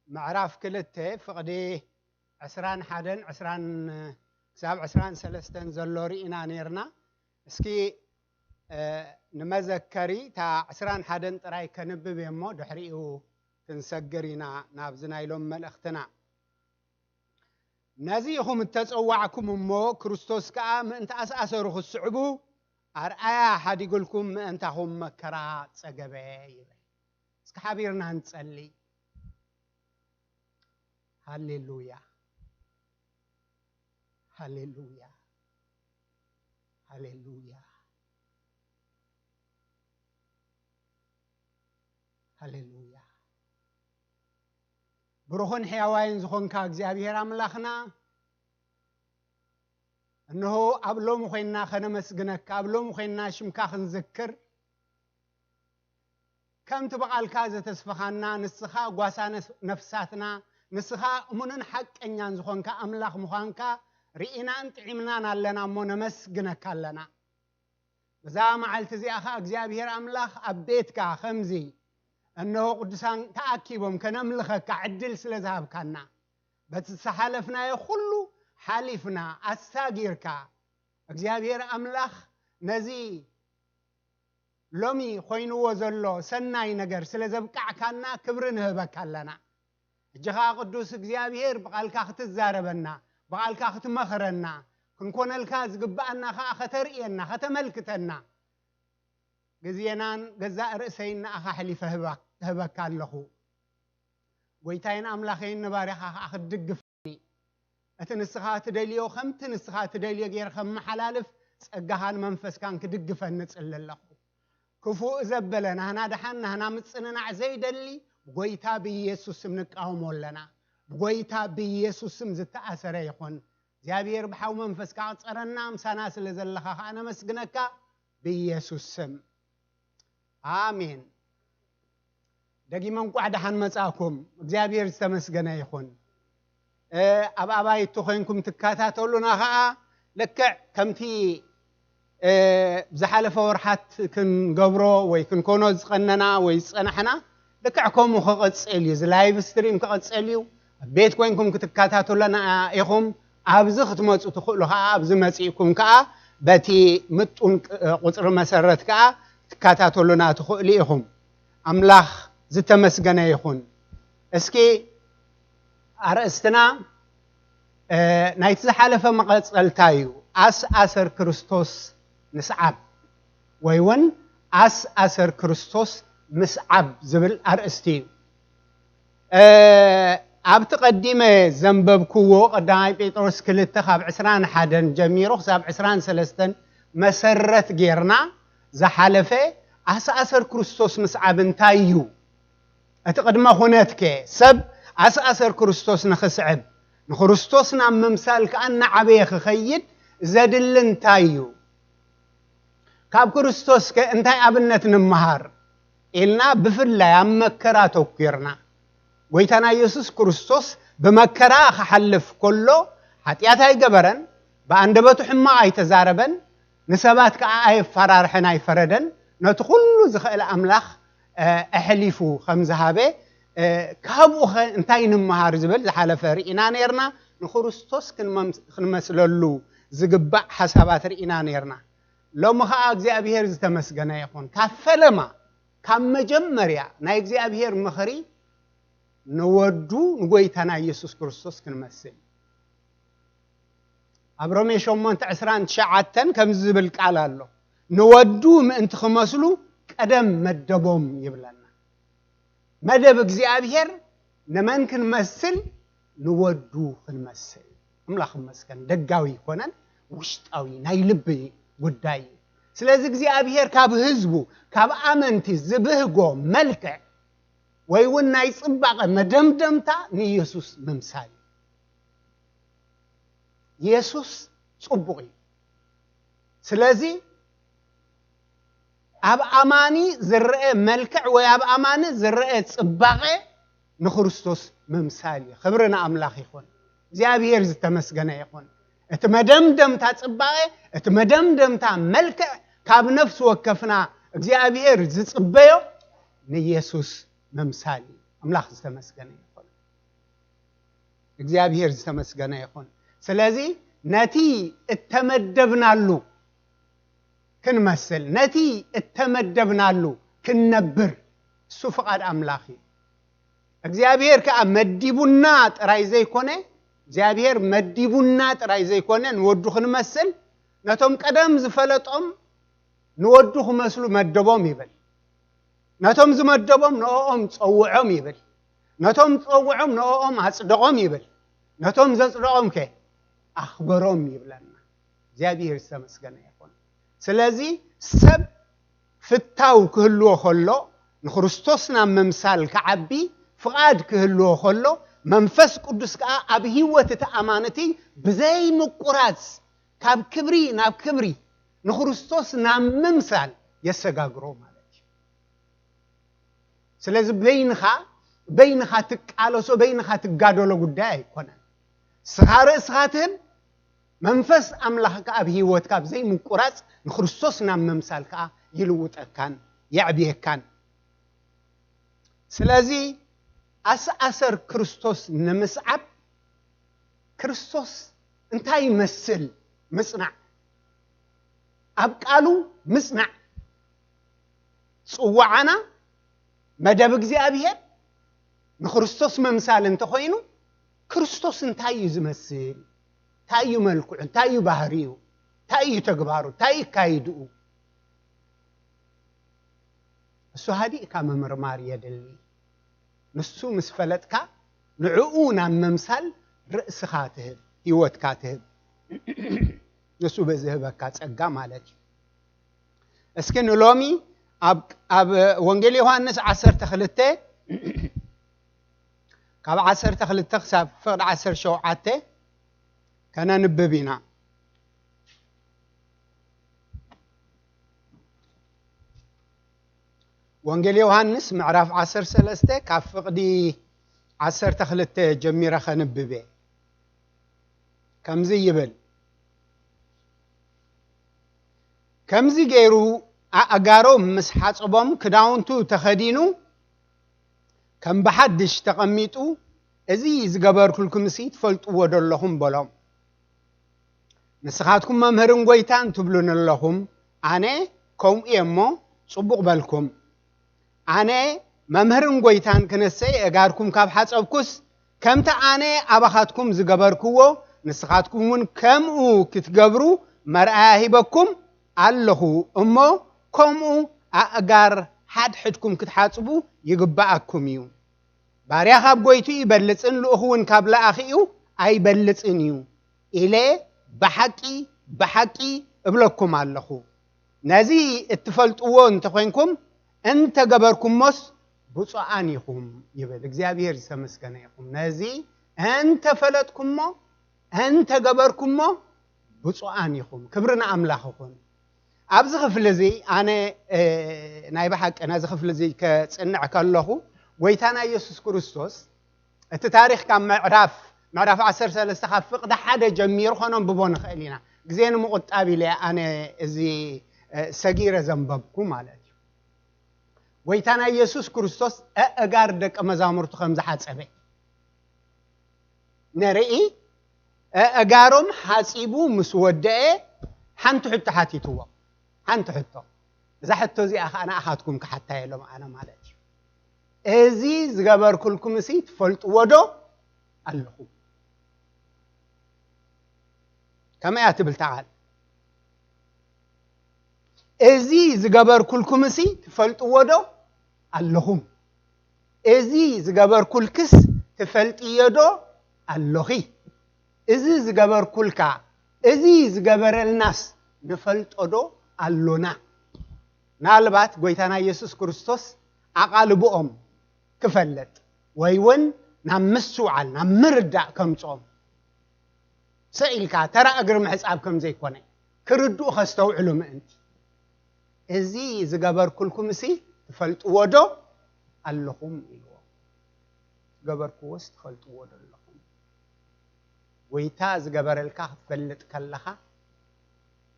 ምዕራፍ ክልተ ፍቕዲ ዕስራን ሓደን ዕስራን ክሳብ ዕስራን ሰለስተን ዘሎ ርኢና ነይርና። እስኪ፣ እ፣ ንመዘከሪ እታ ዕስራን ሓደን ጥራይ ከንብብ እየ እሞ ድሕሪኡ ክንሰግር ኢና ናብዚ ናይ ሎም መልእኽትና። ነዚ ኢኹም እተጸዋዕኩም እሞ ክርስቶስ ከኣ ምእንቲ ኣስኣሰሩ ክትስዕቡ ኣርኣያ ሓዲጉልኩም ምእንታኹም መከራ ጸገበ ይብል። እስኪ ሓቢርና ንጸሊ። ሃሌሉያ፣ ሃሌሉያ፣ ሃሌሉያ፣ ሃሌሉያ። ብሩኽን ሕያዋይን ዝኾንካ እግዚኣብሔር ኣምላኽና፣ እንሆ ኣብ ሎሚ ኮይንና ከነመስግነካ፣ ኣብ ሎሚ ኮይንና ሽምካ ክንዝክር፣ ከምቲ ብቓልካ ዘተስፈኻና፣ ንስኻ ጓሳ ነፍ-፣ ነፍሳትና፣ ንስኻ እሙንን ሓቀኛን ዝኾንካ ኣምላኽ ምዃንካ ርኢናን ጥዒምናን ኣለና እሞ ነመስግነካ ኣለና። በዛ መዓልቲ እዚኣ ኸኣ እግዚኣብሔር ኣምላኽ ኣብ ቤትካ ኸምዚ እንሆ ቅዱሳን ተኣኪቦም ከነምልኸካ ዕድል ስለ ዝሃብካና፣ በቲ ዝሓለፍናዮ ኹሉ ሓሊፍና ኣሳጊርካ፣ እግዚኣብሔር ኣምላኽ ነዚ ሎሚ ኮይንዎ ዘሎ ሰናይ ነገር ስለ ዘብቃዕካና ክብሪ ንህበካ ኣለና። ሕጂ ኸኣ ቅዱስ እግዚኣብሔር ብቓልካ ክትዛረበና፣ ብቓልካ ክትመኽረና፣ ክንኮነልካ ዝግብኣና ኸኣ ከተርእየና፣ ከተመልክተና፣ ግዜናን ገዛእ ርእሰይን ንኣኻ ኣሕሊፈ ህባ-፣ ህበካ ኣለኹ። ጐይታይን ኣምላኸይን ንባርያኻ ኸኣ ክትድግፍኒ፣ እቲ ንስኻ ትደልዮ ከምቲ ንስኻ ትደልዮ ገይረ ከመሓላልፍ ጸጋኻን መንፈስካን ክድግፈኒ እጽሊ ኣለኹ። ክፉእ ዘበለ ናህና ደሓን ናህና ምጽንናዕ ዘይደሊ ብጎይታ ብኢየሱስ ስም ንቃወሞ ኣለና። ብጎይታ ብኢየሱስ ስም ዝተኣሰረ ይኹን። እግዚኣብሔር ብሓው መንፈስካ ቅጸረና፣ ምሳና ስለ ዘለኻ ከኣ ነመስግነካ ብኢየሱስ ስም። ኣሜን። ደጊመ እንቋዕ ደሓን መጻእኩም። እግዚኣብሔር ዝተመስገነ ይኹን። እ፣ ኣብ ኣባይቲ ኮይንኩም ትከታተሉና ኸኣ ልክዕ ከምቲ፣ እ፣ ዝሓለፈ ወርሓት ክንገብሮ ወይ ክንኮኖ ዝቐነና ወይ ዝጸናሕና ልክዕ ከምኡ ክቕጽል እዩ። እዚ ላይቭ ስትሪም ክቕጽል እዩ። ኣብ ቤት ኮይንኩም ክትከታተሉና ኢኹም። ኣብዚ ክትመጹ ትኽእሉ ኸኣ ኣብዚ መጺእኩም ከኣ በቲ ምጡን ቅ-፣ ቁጽሪ መሰረት ከኣ ክትከታተሉና ትኽእሉ ኢኹም። ኣምላኽ ዝተመስገነ ይኹን። እስኪ ኣርእስትና፣ እ፣ ናይቲ ዝሓለፈ መቐጸልታ እዩ። ኣስ ኣሰር ክርስቶስ ንስዓብ ወይ እውን ኣስ ኣሰር ክርስቶስ ምስዓብ ዝብል ኣርእስቲ እዩ። እ፣ ኣብቲ ቀዲመ ዘንበብክዎ ቀዳማይ ጴጥሮስ ክልተ ካብ ዕስራን ሓደን ጀሚሩ ክሳብ ዕስራን ሰለስተን መሰረት ጌርና ዝሓለፈ ኣስ ኣሰር ክርስቶስ ምስዓብ እንታይ እዩ? እቲ ቅድመ ኩነትከ ሰብ ኣስ ኣሰር ክርስቶስ ንኽስዕብ ንክርስቶስ ናብ ምምሳል ከኣ እናዓበየ ክኸይድ ዘድሊ እንታይ እዩ? ካብ ክርስቶስከ እንታይ ኣብነት ንምሃር? ኢልና ብፍላይ ኣብ መከራ ተኲርና። ጎይታና ኢየሱስ ክርስቶስ ብመከራ ክሓልፍ ከሎ ሓጢኣት ኣይገበረን፣ ብኣንደበቱ ሕማቕ ኣይተዛረበን፣ ንሰባት ከኣ ኣየፈራርሐን ኣይፈረደን። ነቲ ኩሉ ዝኽእል ኣምላኽ፣ እ፣ ኣሕሊፉ ከም ዝሃበ፣ እ፣ ካብኡ ኸ እንታይ ንምሃር ዝብል ዝሓለፈ ርኢና ነይርና። ንክርስቶስ ክንመም-፣ ክንመስለሉ ዝግባእ ሓሳባት ርኢና ነይርና። ሎሚ ኸኣ እግዚኣብሔር ዝተመስገነ ይኹን። ካብ ፈለማ፣ ካብ መጀመርያ ናይ እግዚኣብሔር ምኽሪ ንወዱ ንጎይታና ኢየሱስ ክርስቶስ ክንመስል። ኣብ ሮሜ ሸሞንተ ዕስራን ትሽዓተን ከምዚ ዝብል ቃል ኣሎ፣ "ንወዱ ምእንቲ ክመስሉ ቀደም መደቦም" ይብለና። መደብ እግዚኣብሔር ንመን ክንመስል? ንወዱ ክንመስል። ኣምላኽ ይመስገን፣ ደጋዊ ኣይኮነን፣ ውሽጣዊ ናይ ልቢ ጉዳይ እዩ። ስለዚ እግዚኣብሔር ካብ ህዝቡ፣ ካብ ኣመንቲ ዝብህጎ መልክዕ ወይ እውን ናይ ጽባቐ መደምደምታ ንኢየሱስ ምምሳል እዩ። ኢየሱስ ጽቡቕ እዩ። ስለዚ ኣብ ኣማኒ ዝረአ መልክዕ ወይ ኣብ ኣማኒ ዝረአ ጽባቐ ንክርስቶስ ምምሳል እዩ። ክብሪ ንኣምላኽ ይኹን። እግዚኣብሔር ዝተመስገነ ይኹን። እቲ መደምደምታ ጽባቐ፣ እቲ መደምደምታ መልክዕ ካብ ነፍሲ ወከፍና እግዚኣብሔር ዝጽበዮ ንኢየሱስ ምምሳል እዩ። ኣምላኽ ዝተመስገነ ይኹን። እግዚኣብሔር ዝተመስገነ ይኹን። ስለዚ ነቲ እተመደብናሉ ክንመስል፣ ነቲ እተመደብናሉ ክንነብር፣ እሱ ፍቓድ ኣምላኽ እዩ። እግዚኣብሔር ከኣ መዲቡና ጥራይ ዘይኮነ፣ እግዚኣብሔር መዲቡና ጥራይ ዘይኮነ፣ ንወዱ ክንመስል፣ ነቶም ቀደም ዝፈለጦም ንወዱ ክመስሉ መደቦም ይብል። ነቶም ዝመደቦም ንኦኦም ጸውዖም ይብል። ነቶም ጸውዖም ንኦኦም ኣጽደቖም ይብል። ነቶም ዘጽደቖም ከ ኣኽበሮም ይብለና። እግዚኣብሔር ዝተመስገነ ይኹን። ስለዚ ሰብ ፍታው ክህልዎ ከሎ፣ ንክርስቶስ ናብ ምምሳል ክዓቢ ፍቓድ ክህልዎ ከሎ፣ መንፈስ ቅዱስ ከኣ ኣብ ህይወት እቲ ኣማንቲ ብዘይ ምቁራጽ ካብ ክብሪ ናብ ክብሪ ንክርስቶስ ናብ ምምሳል የሰጋግሮ ማለት እዩ። ስለዚ በይንኻ፣ በይንኻ ትቃለሶ፣ በይንኻ ትጋደሎ ጉዳይ ኣይኮነን። ስኻ ርእስኻ ትህብ፣ መንፈስ ኣምላኽ ከኣ ኣብ ህይወትካ ብዘይ ምቁራጽ ንክርስቶስ ናብ ምምሳል ከኣ ይልውጠካን የዕብየካን። ስለዚ ኣሰኣሰር ክርስቶስ ንምስዓብ ክርስቶስ እንታይ ይመስል ምጽናዕ፣ ኣብ ቃሉ ምጽናዕ። ጽዋዓና፣ መደብ እግዚኣብሔር ንክርስቶስ ምምሳል እንተኾይኑ፣ ክርስቶስ እንታይ እዩ ዝመስል? እንታይ እዩ መልክዑ? እንታይ እዩ ባህሪኡ? እንታይ እዩ ተግባሩ? እንታይ እዩ ኣካይድኡ? እሱ ሃዲእካ ምምርማር የድሊ። ንሱ ምስ ፈለጥካ፣ ንዕኡ ናብ ምምሳል ርእስኻ ትህብ። ህይወትካ ትህብ። ንሱ ብዝህበካ ጸጋ ማለት እዩ። እስኪ ንሎሚ ኣብ፣ ኣብ ወንጌል ዮሃንስ ዓሰርተ ክልተ፣ ካብ ዓሰርተ ክልተ ክሳብ ፍቕዲ ዓሰርተ ሸውዓተ ከነንብብ ኢና። ወንጌል ዮሃንስ ምዕራፍ ዓሰርተ ሰለስተ ካብ ፍቕዲ ዓሰርተ ክልተ ጀሚረ ከንብብ እየ። ከምዚ ይብል፣ ከምዚ ገይሩ ኣእጋሮም ምስ ሓጸቦም ክዳውንቱ ተኸዲኑ ከም ብሓድሽ ተቐሚጡ፣ እዚ ዝገበርኩልኩምሲ ትፈልጥዎ ዶ ኣለኹም በሎም። ንስኻትኩም መምህርን ጎይታን ትብሉኒ ኣለኹም፣ ኣነ ከምኡ እየ እሞ ጽቡቕ በልኩም። ኣነ መምህርን ጎይታን ክነሰይ ኣእጋርኩም ካብ ሓጸብኩስ፣ ከምቲ ኣነ ኣባኻትኩም ዝገበርክዎ ንስኻትኩም እውን ከምኡ ክትገብሩ መርኣያ ሂበኩም ኣለኹ እሞ፣ ከምኡ ኣእጋር ሓድሕድኩም ክትሓጽቡ ይግብኣኩም እዩ። ባርያ ካብ ጎይቱ ይበልጽን ልኡኽ እውን ካብ ለኣኺኡ ኣይበልጽን እዩ ኢለ ብሓቂ ብሓቂ እብለኩም ኣለኹ። ነዚ እትፈልጥዎ እንተኾይንኩም እንተገበርኩሞስ ብፁዓን ኢኹም ይብል። እግዚኣብሔር ዝተመስገነ ይኹም። ነዚ እንተፈለጥኩሞ እንተገበርኩሞ ብፁዓን ኢኹም። ክብሪ ንኣምላኽ ይኹን። ኣብዚ ክፍሊ እዚ ኣነ፣ እ፣ ናይ ብሓቂ ነዚ ክፍሊ እዚ ከጽንዕ ከለኹ ጎይታና ኢየሱስ ክርስቶስ እቲ ታሪኽ ካብ ምዕራፍ፣ ምዕራፍ ዓሰርተ ሰለስተ ካብ ፍቕዲ ሓደ ጀሚሩ ከነንብቦ ንኽእል ኢና። ግዜ ንምቑጣብ ኢለ ኣነ እዚ፣ እ፣ ሰጊረ ዘንበብኩ ማለት እዩ። ጎይታና ኢየሱስ ክርስቶስ ኣእጋር ደቀ መዛሙርቱ ከም ዝሓጸበ ንርኢ። ኣእጋሮም ሓጺቡ ምስ ወደአ ሓንቲ ሕቶ ሓቲትዎም። ሓንቲ ሕቶ። እዛ ሕቶ እዚኣ ኸዓ ንኣኻትኩም ክሓታ እየ ሎም ኣነ ማለት እዩ። እዚ ዝገበርኩልኩምሲ ትፈልጥዎ ዶ ኣለኹም? ከመይ እያ ትብል እታ ቃል? እዚ ዝገበርኩልኩምሲ ትፈልጥዎ ዶ ኣለኹም? እዚ ዝገበርኩልክስ ትፈልጥዮ ዶ ኣለኺ? እዚ ዝገበርኩልካ፣ እዚ ዝገበረልናስ ንፈልጦ ዶ ኣሎና? ምናልባት ጎይታና ኢየሱስ ክርስቶስ ኣቓልብኦም ክፈልጥ ወይ እውን ናብ ምስትውዓል፣ ናብ ምርዳእ ከምጽኦም፣ ስቕ ኢልካ ተራ እግሪ ምሕጻብ ከም ዘይኮነ ክርድኡ ከስተውዕሉ ምእንቲ፣ እዚ ዝገበርኩልኩምሲ ትፈልጥዎ ዶ ኣለኹም ኢልዎም። ዝገበርክዎስ ትፈልጥዎ ዶ ኣለኹም? ጎይታ ዝገበረልካ ክትፈልጥ ከለኻ፣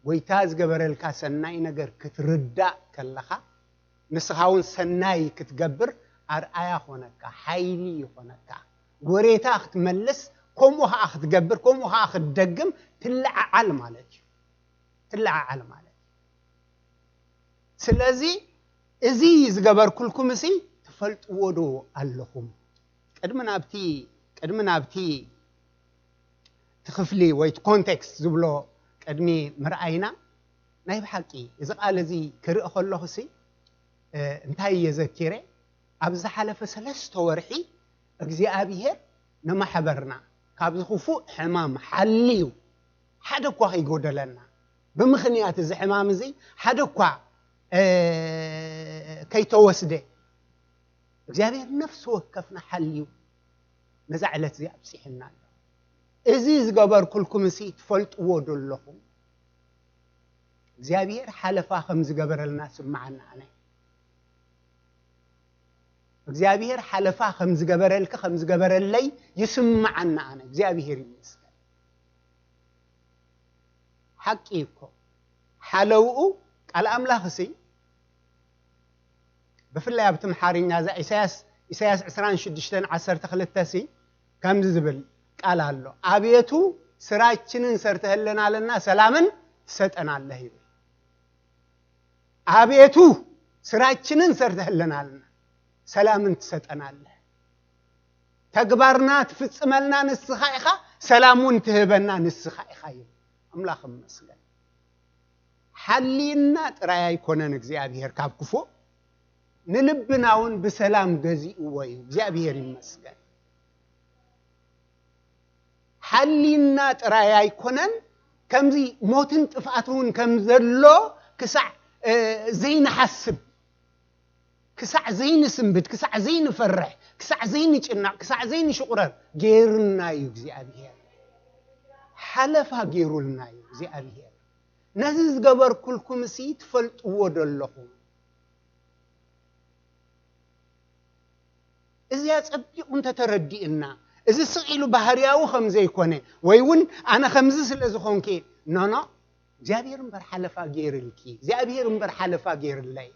ጎይታ ዝገበረልካ ሰናይ ነገር ክትርዳእ ከለኻ፣ ንስኻ እውን ሰናይ ክትገብር ኣርኣያ ኾነካ፣ ሓይሊ ይኾነካ። ጎሬታ ክትመልስ፣ ከምኡ ኸዓ ክትገብር፣ ከምኡ ኸዓ ክትደግም ትለዓዓል ማለት እዩ። ትለዓዓል ማለት እዩ። ስለዚ እዚ ዝገበርኩልኩም እዚ ትፈልጥዎ ዶ ኣለኹም? ቅድሚ ናብቲ፣ ቅድሚ ናብቲ እቲ ክፍሊ ወይ እቲ ኮንቴክስት ዝብሎ ቅድሚ ምርኣይና፣ ናይ ብሓቂ እዚ ቃል እዚ ክርኢ ከለኹ ሲ፣ እ፣ እንታይ እየ ዘኪረ? ኣብ ዝሓለፈ ሰለስተ ወርሒ እግዚኣብሄር ንማሕበርና ካብዚ ክፉእ ሕማም ሓልዩ ሓደ እኳ ከይጎደለና፣ ብምኽንያት እዚ ሕማም እዚ ሓደ እኳ፣ እ፣ ከይተወስደ እግዚኣብሄር ነፍሲ ወከፍና ሓልዩ ነዛ ዕለት እዚ ኣብፂሕና ኣሎ። እዚ ዝገበርኩልኩም እሲ ትፈልጥዎ ዶ ኣለኹም? እግዚኣብሄር ሓለፋ ከም ዝገበረልና ስምዓና ኣነ። እግዚኣብሄር ሓለፋ ከም ዝገበረልኪ ከም ዝገበረለይ ይስምዓና ኣነ። እግዚኣብሄር ይመስገን። ሓቂ እኮ ሓለውኡ ቃል ኣምላኽ እሲ ብፍላይ ኣብቲ ኣምሓርኛ እዛ ኢሳያስ፣ ኢሳያስ ዕስራን ሽዱሽተን ዓሰርተ ክልተ ሲ ከምዚ ዝብል ቃል ኣሎ። አቤቱ ስራችንን ሰርተህልናልና ሰላምን ትሰጠናለህ ይብል። አቤቱ ስራችንን ሰርተህልናልና ሰላምን ትሰጠናለህ። ተግባርና ትፍጽመልና ንስኻ ኢኻ፣ ሰላም እውን ትህበና ንስኻ ኢኻ ይብል። ኣምላኽ ይመስገን። ሓልይና ጥራይ ኣይኮነን እግዚኣብሄር ካብ ክፉእ፣ ንልብና እውን ብሰላም ገዚእዎ እዩ። እግዚኣብሄር ይመስገን። ሓሊና ጥራይ ኣይኮነን፣ ከምዚ ሞትን ጥፍኣት እውን ከም ዘሎ ክሳዕ ዘይንሓስብ፣ ክሳዕ ዘይንስንብድ፣ ክሳዕ ዘይንፈርሕ፣ ክሳዕ ዘይንጭነቕ፣ ክሳዕ ዘይንሽቑረር ገይሩና እዩ እግዚኣብሔር። ሓለፋ ገይሩልና እዩ እግዚኣብሔር። ነዚ ዝገበርኩልኩም ሲ ትፈልጥዎ ዶ ኣለኹም? እዚኣ ጸቢቑ እንተተረዲእና፣ እዚ ስቕ ኢሉ ባህርያዊ ከም ዘይኮነ፣ ወይ እውን ኣነ ከምዚ ስለ ዝኾንኪ፣ ኖ፣ ኖ፣ እግዚኣብሔር እምበር ሓለፋ ገይርልኪ፣ እግዚኣብሔር እምበር ሓለፋ ገይርለይ።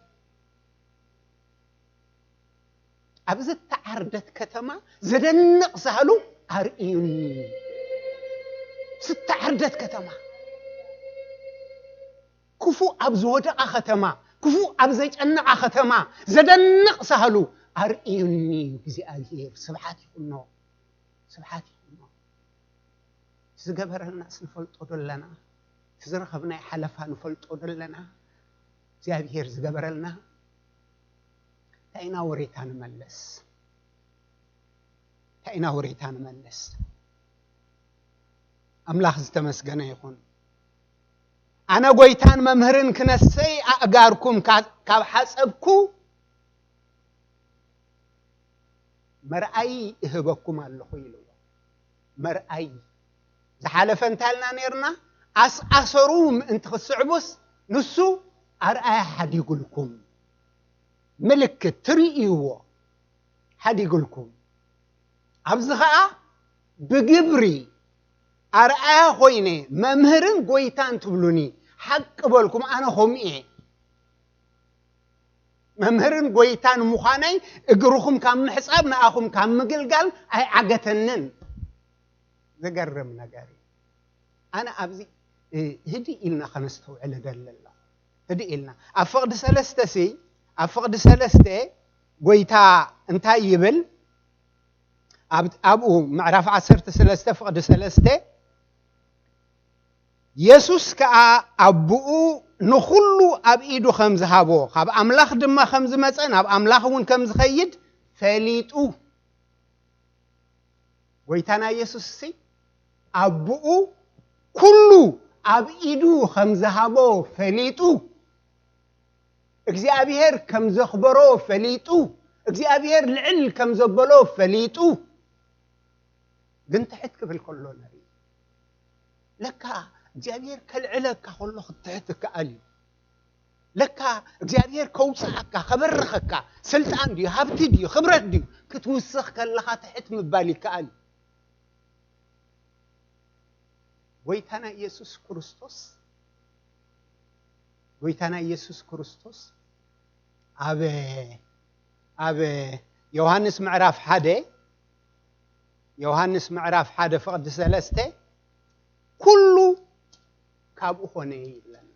ኣብዚ እተዓርደት ከተማ ዘደንቕ ሳህሉ ኣርእዩኒ። ዝተዓርደት ከተማ፣ ክፉእ ኣብ ዝወደቓ ከተማ፣ ክፉእ ኣብ ዘጨነቓ ከተማ ዘደንቕ ሳህሉ ኣርእዩኒ እግዚኣብሔር። ስብሓት ይኹኖ፣ ስብሓት ይኹኖ። ዝገበረልናስ ንፈልጦ ዶ ኣለና? እቲ ዝረኸብናይ ሓለፋ ንፈልጦ ዶ ኣለና? እግዚኣብሔር ዝገበረልና እንታይ ኢና ወሬታ ንመልስ? እንታይ ኢና ወሬታ ንመልስ? ኣምላኽ ዝተመስገነ ይኹን። ኣነ ጎይታን መምህርን ክነሰይ ኣእጋርኩም ካ-፣ ካብ ሓጸብኩ መርኣይ እህበኩም ኣለኹ ኢልዎ። መርኣይ ዝሓለፈ እንታይ ኢልና ነርና? ኣስኣሰሩ ምእንቲ ክትስዕቡስ ንሱ ኣርኣያ ሓዲጉልኩም። ምልክት ትርእይዎ ሓዲጉልኩም። ኣብዚ ኸኣ ብግብሪ ኣርኣያ ኮይነ መምህርን ጎይታን ትብሉኒ፣ ሓቂ በልኩም፣ ኣነ ከምኡ እየ። መምህርን ጎይታን ምዃነይ እግርኹም ካብ ምሕጻብ ንኣኹም ካብ ምግልጋል ኣይዓገተንን። ዘገርም ነገር እዩ። ኣነ ኣብዚ፣ እ፣ ህድእ ኢልና ከነስተውዕል እደሊ ኣለኹ። ህድእ ኢልና። ኣብ ፍቕዲ ሰለስተ ሲ፣ ኣብ ፍቕዲ ሰለስተ ጎይታ እንታይ ይብል? ኣብ-፣ ኣብኡ ምዕራፍ ዓሰርተ ሰለስተ ፍቕዲ ሰለስተ፣ የሱስ ከኣ ኣቦኡ ንኹሉ ኣብ ኢዱ ከም ዝሃቦ፣ ካብ ኣምላኽ ድማ ከም ዝመጸ፣ ናብ ኣምላኽ እውን ከም ዝኸይድ ፈሊጡ። ጎይታና የሱስ ሲ ኣቦኡ ኩሉ ኣብ ኢዱ ከም ዝሃቦ ፈሊጡ፣ እግዚኣብሔር ከም ዘኽበሮ ፈሊጡ፣ እግዚኣብሔር ልዕል ከም ዘበሎ ፈሊጡ፣ ግን ትሕት ክብል ከሎ ንርኢ። ለካ እግዚኣብሔር ከልዕለካ ከሎ ክትትሕት ይከኣል እዩ። ለካ እግዚኣብሔር ከውፅኣካ፣ ከበርኸካ፣ ስልጣን ድዩ፣ ሃብቲ ድዩ፣ ክብረት ድዩ፣ ክትውስኽ ከለኻ ትሕት ምባል ይከኣል እዩ። ጎይታና ኢየሱስ ክርስቶስ፣ ጎይታና ኢየሱስ ክርስቶስ ኣብ፣ ኣብ ዮሃንስ ምዕራፍ ሓደ፣ ዮሃንስ ምዕራፍ ሓደ ፍቕዲ ሰለስተ፣ "ኩሉ ካብኡ ኾነ" ይብለና።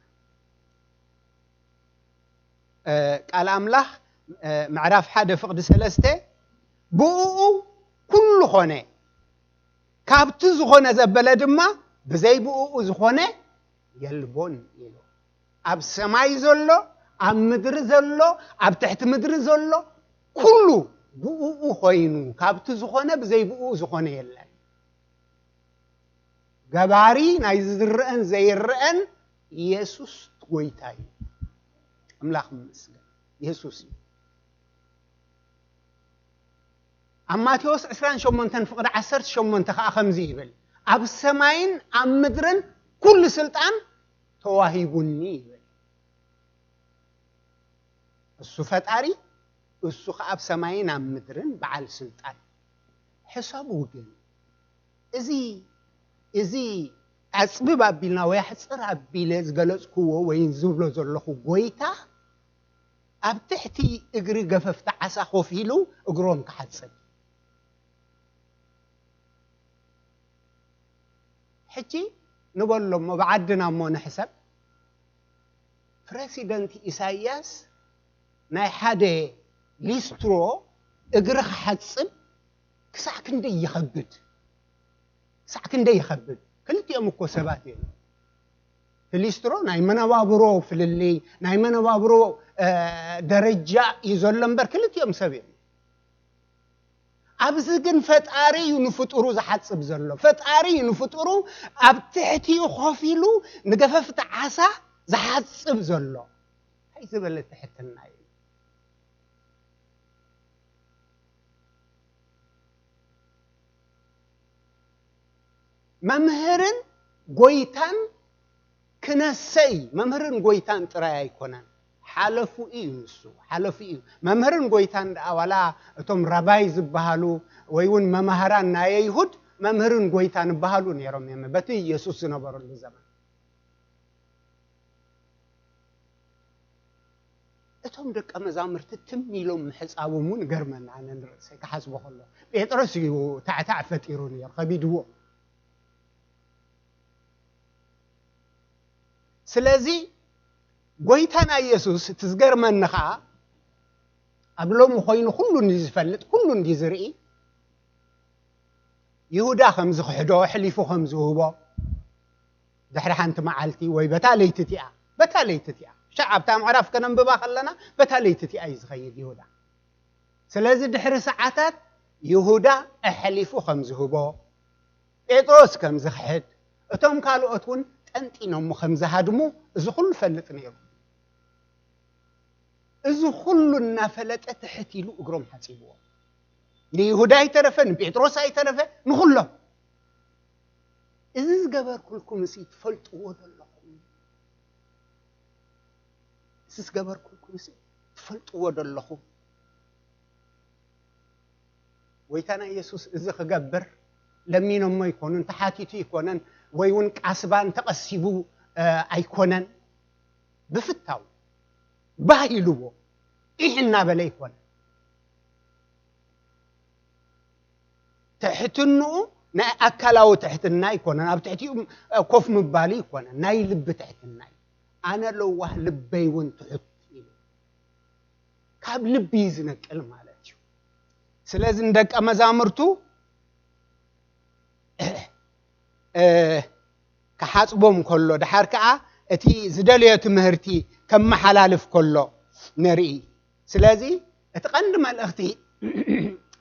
እ፣ ቃል ኣምላኽ፣ እ፣ ምዕራፍ ሓደ ፍቕዲ ሰለስተ፣ "ብእኡ ኩሉ ኾነ፣ ካብቲ ዝኾነ ዘበለ ድማ ብዘይ ብእኡ ዝኾነ የልቦን" ኢሉ። ኣብ ሰማይ ዘሎ፣ ኣብ ምድሪ ዘሎ፣ ኣብ ትሕቲ ምድሪ ዘሎ ኩሉ ብእኡ ኾይኑ፣ ካብቲ ዝኾነ ብዘይ ብእኡ ዝኾነ የለን። ገባሪ ናይ ዝዝረአን ዘይረአን ኢየሱስ ጎይታ እዩ። ኣምላኽ ይመስገን። ኢየሱስ እዩ። ኣብ ማቴዎስ ዕስራን ሸሞንተን ፍቕዲ ዓሰርተ ሸሞንተ ከኣ ከምዚ ይብል፣ "ኣብ ሰማይን ኣብ ምድርን ኩሉ ስልጣን ተዋሂቡኒ" ይብል። እሱ ፈጣሪ፣ እሱ ኸኣ ኣብ ሰማይን ኣብ ምድርን በዓል ስልጣን። ሕሰቡ ግን፣ እዚ፣ እዚ ኣጽብብ ኣቢልና ወይ ኣሕጽር ኣቢለ ዝገለጽክዎ ወይ ዝብሎ ዘለኹ ጎይታ፣ ኣብ ትሕቲ እግሪ ገፈፍቲ ዓሳ ኮፍ ኢሉ እግሮም ክሓጽብ። ሕጂ ንበሎ እሞ ብዓድና እሞ ንሕሰብ። ፕረሲደንት ኢሳይያስ ናይ ሓደ ሊስትሮ እግሪ ክሓጽብ ክሳዕ ክንደይ ይኸብድ? ክሳዕ ክንደይ ይኸብድ? ክልቲኦም እኮ ሰባት እዮም። እቲ ሊስትሮ ናይ መነባብሮ ፍልልይ፣ ናይ መነባብሮ፣ እ፣ ደረጃ እዩ ዘሎ እምበር ክልቲኦም ሰብ እዮም። ኣብዚ ግን ፈጣሪ እዩ ንፍጡሩ ዝሓጽብ ዘሎ። ፈጣሪ እዩ ንፍጡሩ ኣብ ትሕቲኡ ኮፍ ኢሉ ንገፈፍቲ ዓሳ ዝሓጽብ ዘሎ። እንታይ ዝበለ ትሕትና እዩ! መምህርን ጎይታን ክነሰይ፣ መምህርን ጎይታን ጥራይ ኣይኮነን፣ ሓለፉ እዩ። ንሱ ሓለፉ እዩ። መምህርን ጎይታን ደኣ ዋላ እቶም ራባይ ዝበሃሉ ወይ እውን መማህራን ናይ ኣይሁድ መምህርን ጎይታን ይበሃሉ ነይሮም እዮም በቲ ኢየሱስ ዝነበረሉ ዘመን። እቶም ደቀ መዛሙርቲ ትም ኢሎም ምሕጻቦም እውን ገርመና። ኣነ ንርእሰይ ክሓስቦ ከሎ ጴጥሮስ እዩ ታዕታዕ ፈጢሩ ነይሩ፣ ከቢድዎ። ስለዚ ጎይታና ኢየሱስ እቲ ዝገርመኒ ኸዓ ኣብ ሎሚ ኮይኑ ኩሉ እንዲ ዝፈልጥ ኩሉ እንዲ ዝርኢ ይሁዳ ከም ዝኽሕዶ ኣሕሊፉ ከም ዝህቦ ድሕሪ ሓንቲ መዓልቲ ወይ በታ ለይቲ እቲኣ በታ ለይቲ እቲኣ ሻዕ ኣብታ ምዕራፍ ከነንብባ ከለና በታ ለይቲ እቲኣ እዩ ዝኸይድ ይሁዳ። ስለዚ ድሕሪ ሰዓታት ይሁዳ ኣሕሊፉ ከም ዝህቦ ጴጥሮስ ከም ዝኽሕድ እቶም ካልኦት እውን ጠንጢኖሞ ከም ዝሃድሙ እዚ ኩሉ ፈልጥ ነይሩ። እዚ ኩሉ እናፈለጠ ትሕት ኢሉ እግሮም ሓፂብዎ። ንይሁዳ ኣይተረፈ፣ ንጴጥሮስ ኣይተረፈ፣ ንኹሎም። እዚ ዝገበርኩልኩም እዚ ትፈልጥዎ ዘለኹም፣ እዚ ዝገበርኩልኩም እዚ ትፈልጥዎ ዘለኹም። ጎይታና ኢየሱስ እዚ ክገብር ለሚኖሞ ኣይኮኑን፣ ተሓቲቱ ኣይኮነን፣ ወይ እውን ቃስባን ተቐሲቡ ኣይኮነን። ብፍታው ባህ ኢልዎ ኢሕ እናበለ ኣይኮነን። ትሕትንኡ ናይ ኣካላዊ ትሕትና ኣይኮነን፣ ኣብ ትሕቲኡ ኮፍ ምባሉ ኣይኮነን፣ ናይ ልቢ ትሕትና እዩ። ኣነ ለዋህ ልበይ እውን ትሑት ኢሉ ካብ ልቢ እዩ ዝነቅል ማለት እዩ። ስለዚ ንደቀ መዛሙርቱ ክሓፅቦም ከሎ ድሓር ከዓ እቲ ዝደለዮ ትምህርቲ ከመሓላልፍ ከሎ ንርኢ። ስለዚ እቲ ቀንዲ መልእኽቲ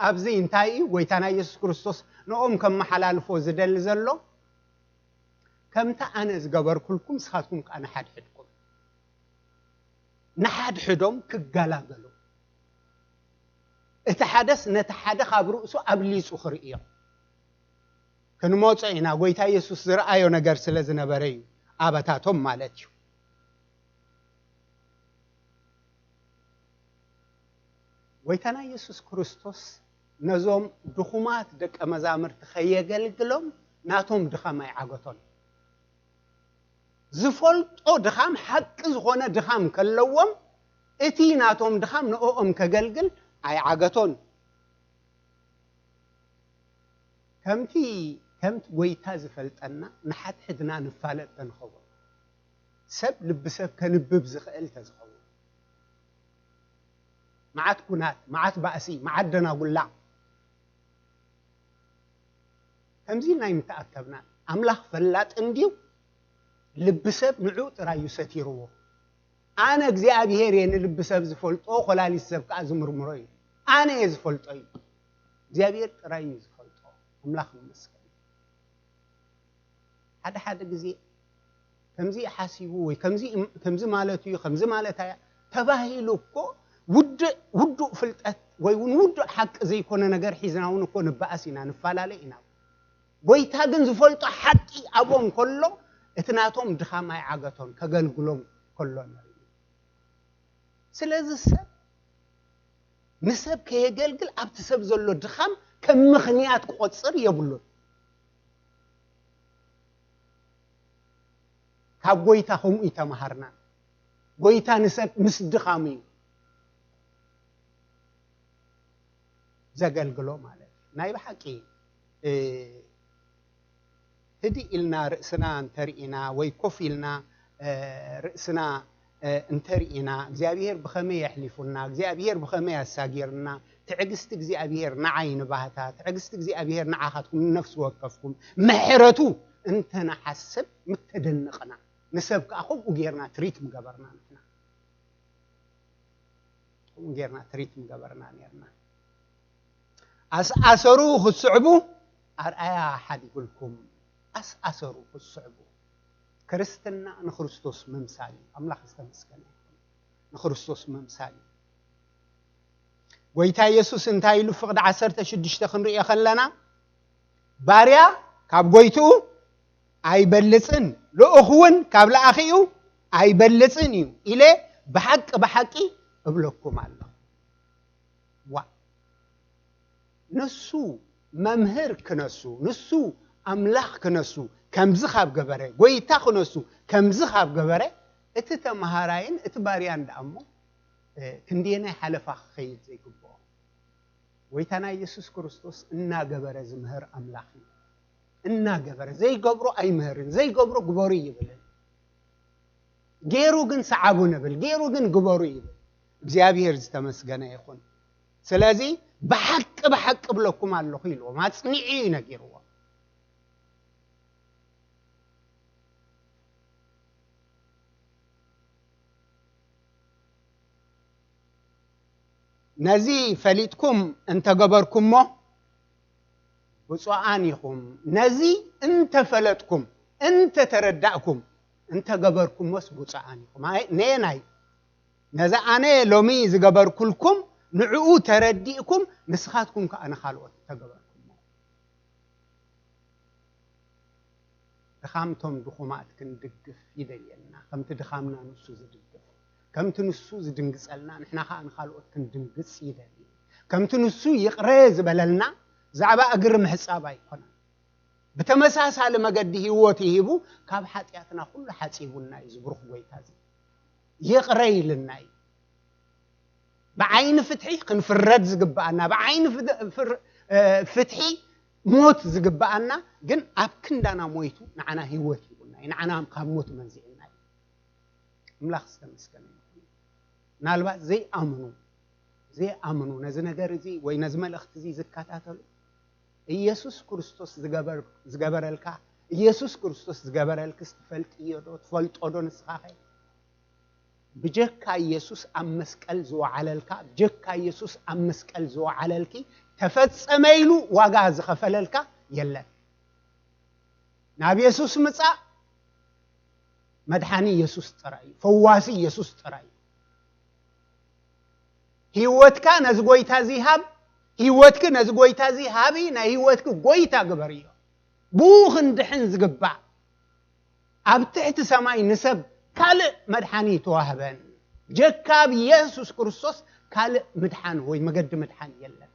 ኣብዚ እንታይ እዩ? ጎይታና ኢየሱስ ክርስቶስ ንኦም ከመሓላልፎ ዝደሊ ዘሎ ከምቲ ኣነ ዝገበርኩልኩም ንስኻትኩም ከዓ ንሓድሕድኩም ንሓድሕዶም ክገላገሉ እቲ ሓደስ ነቲ ሓደ ካብ ርእሱ ኣብሊፁ ክርእዮ ክንመፆ ኢና። ጎይታ ኢየሱስ ዝረኣዮ ነገር ስለ ዝነበረ እዩ ኣበታቶም ማለት እዩ። ጎይታና ኢየሱስ ክርስቶስ ነዞም ድኹማት ደቀ መዛምርቲ ከየገልግሎም ናቶም ድኻም ኣይዓገቶን። ዝፈልጦ ድኻም ሓቂ ዝኾነ ድኻም ከለዎም እቲ ናቶም ድኻም ንእኦም ከገልግል ኣይዓገቶን። ከምቲ ከምቲ ጎይታ ዝፈልጠና ንሓድሕድና ንፋለጥ ተንኸውን ሰብ ልቢ ሰብ ከንብብ ዝኽእል ተዝኸውን መዓት ኩናት፣ መዓት ባእሲ፣ መዓት ደናጉላ ከምዚ ኢልና ኣይምተኣከብናን። ኣምላኽ ፈላጥ እንድዩ፣ ልቢ ሰብ ንዑ ጥራይ እዩ ሰቲርዎ። ኣነ እግዚኣብሔር እየ ንልቢ ሰብ ዝፈልጦ፣ ኮላሊት ሰብ ከዓ ዝምርምሮ እዩ። ኣነ እየ ዝፈልጦ እዩ። እግዚኣብሔር ጥራይ እዩ ዝፈልጦ። ኣምላኽ ይመስገን። ሓደ ሓደ ግዜ ከምዚ ሓሲቡ ወይ ከምዚ ማለቱ እዩ ከምዚ ማለታ እያ ተባሂሉ እኮ ውድእ ውዱእ ፍልጠት ወይ እውን ውዱእ ሓቂ ዘይኮነ ነገር ሒዝና እውን እኮ ንበኣስ ኢና ንፈላለ ኢና። ጎይታ ግን ዝፈልጦ ሓቂ ኣብኦም ከሎ እቲ ናቶም ድኻም ኣይዓገቶን ከገልግሎም ከሎ ንርኢ። ስለዚ ሰብ ንሰብ ከየገልግል ኣብቲ ሰብ ዘሎ ድኻም ከም ምኽንያት ክቆፅር የብሉን። ካብ ጎይታ ከምኡ ይተምሃርና። ጎይታ ንሰብ ምስ ድኻሙ እዩ ዘገልግሎ ማለት እዩ። ናይ ብሓቂ ህድእ ኢልና ርእስና እንተርኢና ወይ ኮፍ ኢልና ርእስና እንተርኢና እግዚኣብሔር ብኸመይ የሕሊፉና እግዚኣብሔር ብኸመይ ኣሳጊርና ትዕግስቲ እግዚኣብሔር ንዓይ ንባህታ ትዕግስቲ እግዚኣብሔር ንዓኻትኩም ንነፍሲ ወከፍኩም ምሕረቱ እንተንሓስብ ምተደነቕና ንሰብ ከዓ ከምኡ ጌርና ትሪት ምገበርና ንሕና ከምኡ ጌርና ትሪት ምገበርና ኔርና ኣስኣሰሩ ክትስዕቡ ኣርኣያ ሓዲጉልኩም። ኣስኣሰሩ ክትስዕቡ። ክርስትና ንክርስቶስ ምምሳል እዩ። ኣምላኽ ዝተመስገነ ይኹን። ንክርስቶስ ምምሳል እዩ። ጎይታ ኢየሱስ እንታይ ኢሉ? ፍቕዲ ዓሰርተ ሽዱሽተ ክንሪኦ ከለና፣ ባርያ ካብ ጎይትኡ ኣይበልጽን፣ ልኡኽ እውን ካብ ለኣኺኡ ኣይበልጽን እዩ ኢለ ብሓቂ ብሓቂ እብለኩም ኣለኹ። ዋ፣ ንሱ መምህር ክነሱ፣ ንሱ ኣምላኽ ክነሱ ከምዚ ካብ ገበረ፣ ጎይታ ክነሱ ከምዚ ካብ ገበረ፣ እቲ ተመሃራይን እቲ ባርያን ደኣ እሞ፣ እ፣ ክንደየናይ ሓለፋ ክኸይድ ዘይግብኦ? ጎይታና ኢየሱስ ክርስቶስ እናገበረ ዝምህር ኣምላኽ እዩ። እናገበረ፣ ዘይገብሮ ኣይምህርን፣ ዘይገብሮ ግበሩ ይብልን። ገይሩ ግን ሰዓቡ ንብል፣ ገይሩ ግን ግበሩ ይብል። እግዚኣብሔር ዝተመስገነ ይኹን። ስለዚ ብሓቂ ብሓቂ እብለኩም ኣለኹ ኢልዎም፣ ኣጽኒዑ እዩ ነጊርዎም። ነዚ ፈሊጥኩም እንተገበርኩሞ ብፁዓን ኢኹም። ነዚ እንተፈለጥኩም፣ እንተተረዳእኩም፣ እንተገበርኩሞስ ብፁዓን ኢኹም። ኣይ፣ ነየናይ? ነዚ ኣነ ሎሚ ዝገበርኩልኩም ንዕኡ ተረዲእኩም፣ ንስኻትኩም ከኣ ንኻልኦት እንተገበርኩሞ። ድኻምቶም ድኹማት ክንድግፍ ይደልየና። ከምቲ ድኻምና ንሱ ዝድግፍ፣ ከምቲ ንሱ ዝድንግጸልና፣ ንሕና ከኣ ንኻልኦት ክንድንግጽ ይደሊ። ከምቲ ንሱ ይቕረ ዝበለልና፣ ብዛዕባ እግሪ ምሕጻብ ኣይኮነን። ብተመሳሳሊ መገዲ ህይወት ይሂቡ፣ ካብ ሓጢኣትና ኩሉ ሓጺቡና እዩ፣ እዚ ብሩኽ ጎይታ እዚ። ይቕረ ኢልና እዩ። ብዓይኒ ፍትሒ ክንፍረድ ዝግብኣና፣ ብዓይኒ ፍት-፣ ፍር-፣ እ፣ ፍትሒ ሞት ዝግብኣና፣ ግን ኣብ ክንዳና ሞይቱ ንዓና ህይወት ሂቡና እዩ፣ ንዓና ካብ ሞት መንዚዕና እዩ። ኣምላኽ ዝተመስገነ ይኹን። ምናልባት ዘይኣምኑ፣ ዘይኣምኑ ነዚ ነገር እዚ ወይ ነዚ መልእኽቲ እዚ ዝከታተሉ፣ ኢየሱስ ክርስቶስ ዝገበር-፣ ዝገበረልካ፣ ኢየሱስ ክርስቶስ ዝገበረልክስ ትፈልጥዮ ዶ? ትፈልጦ ዶ ንስኻ ኸ? ብጀካ ኢየሱስ ኣብ መስቀል ዝወዓለልካ፣ ብጀካ ኢየሱስ ኣብ መስቀል ዝወዓለልኪ፣ ተፈጸመ ኢሉ ዋጋ ዝኸፈለልካ የለን። ናብ የሱስ ምጻእ። መድሓኒ የሱስ ጥራይ እዩ። ፈዋሲ የሱስ ጥራይ እዩ። ህይወትካ ነዚ ጎይታ እዚ ሃብ። ህይወትኪ ነዚ ጎይታ እዚ ሃቢ። ናይ ህይወትኪ ጎይታ ግበርዮ። ብኡ ክንድሕን ዝግባእ፣ ኣብ ትሕቲ ሰማይ ንሰብ ካልእ መድሓኒ ተዋህበን። ጀካ ኣብ የሱስ ክርስቶስ ካልእ ምድሓን ወይ መገዲ ምድሓን የለን።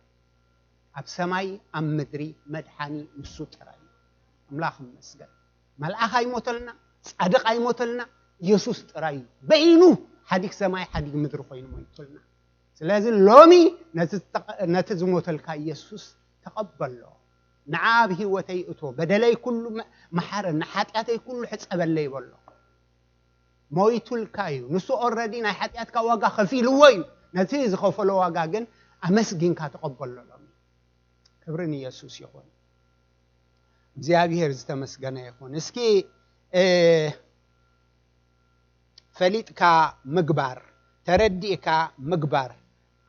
ኣብ ሰማይ ኣብ ምድሪ መድሓኒ ንሱ ጥራይ እዩ። ኣምላኽ ይመስገን። መልኣኽ ኣይሞተልና፣ ጻድቕ ኣይሞተልና፣ የሱስ ጥራይ እዩ። በይኑ ሓዲግ ሰማይ ሓዲግ ምድሪ ኮይኑ ሞይቱልና። ስለዚ ሎሚ ነቲ ዝተ-፣ ነቲ ዝሞተልካ የሱስ ተቐበሎ። ንዓ ኣብ ህይወተይ እቶ፣ በደለይ ኩሉ መ-፣ መሓረኒ፣ ሓጢኣተይ ኩሉ ሕጸበለይ በሎ። ሞይቱልካ እዩ። ንሱ ኦረዲ ናይ ሓጢኣትካ ዋጋ ከፊልዎ እዩ። ነቲ ዝኸፈሎ ዋጋ ግን ኣመስጊንካ ተቐበሎ ሎሚ። ክብሪ ንየሱስ ይኹን። እግዚኣብሔር ዝተመስገነ ይኹን። እስኪ፣ እ፣ ፈሊጥካ ምግባር፣ ተረዲእካ ምግባር፣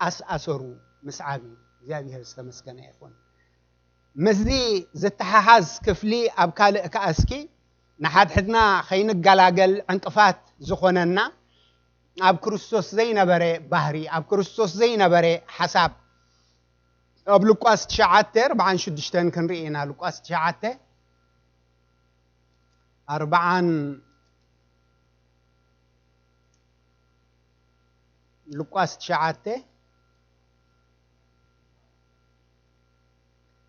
ኣስኣሰሩ ምስዓብ እዩ። እግዚኣብሔር ዝተመስገነ ይኹን። ምስዚ ዝተሓሓዝ ክፍሊ ኣብ ካልእ ከኣ እስኪ ንሓድሕድና ከይንገላገል ዕንቅፋት ዝኾነና ኣብ ክርስቶስ ዘይነበረ ባህሪ፣ ኣብ ክርስቶስ ዘይነበረ ሓሳብ፣ ኣብ ሉቃስ ትሽዓተ ኣርብዓን ሽዱሽተን ክንርኢ ኢና። ሉቃስ ትሽዓተ ኣርብዓን፣ ሉቃስ ትሽዓተ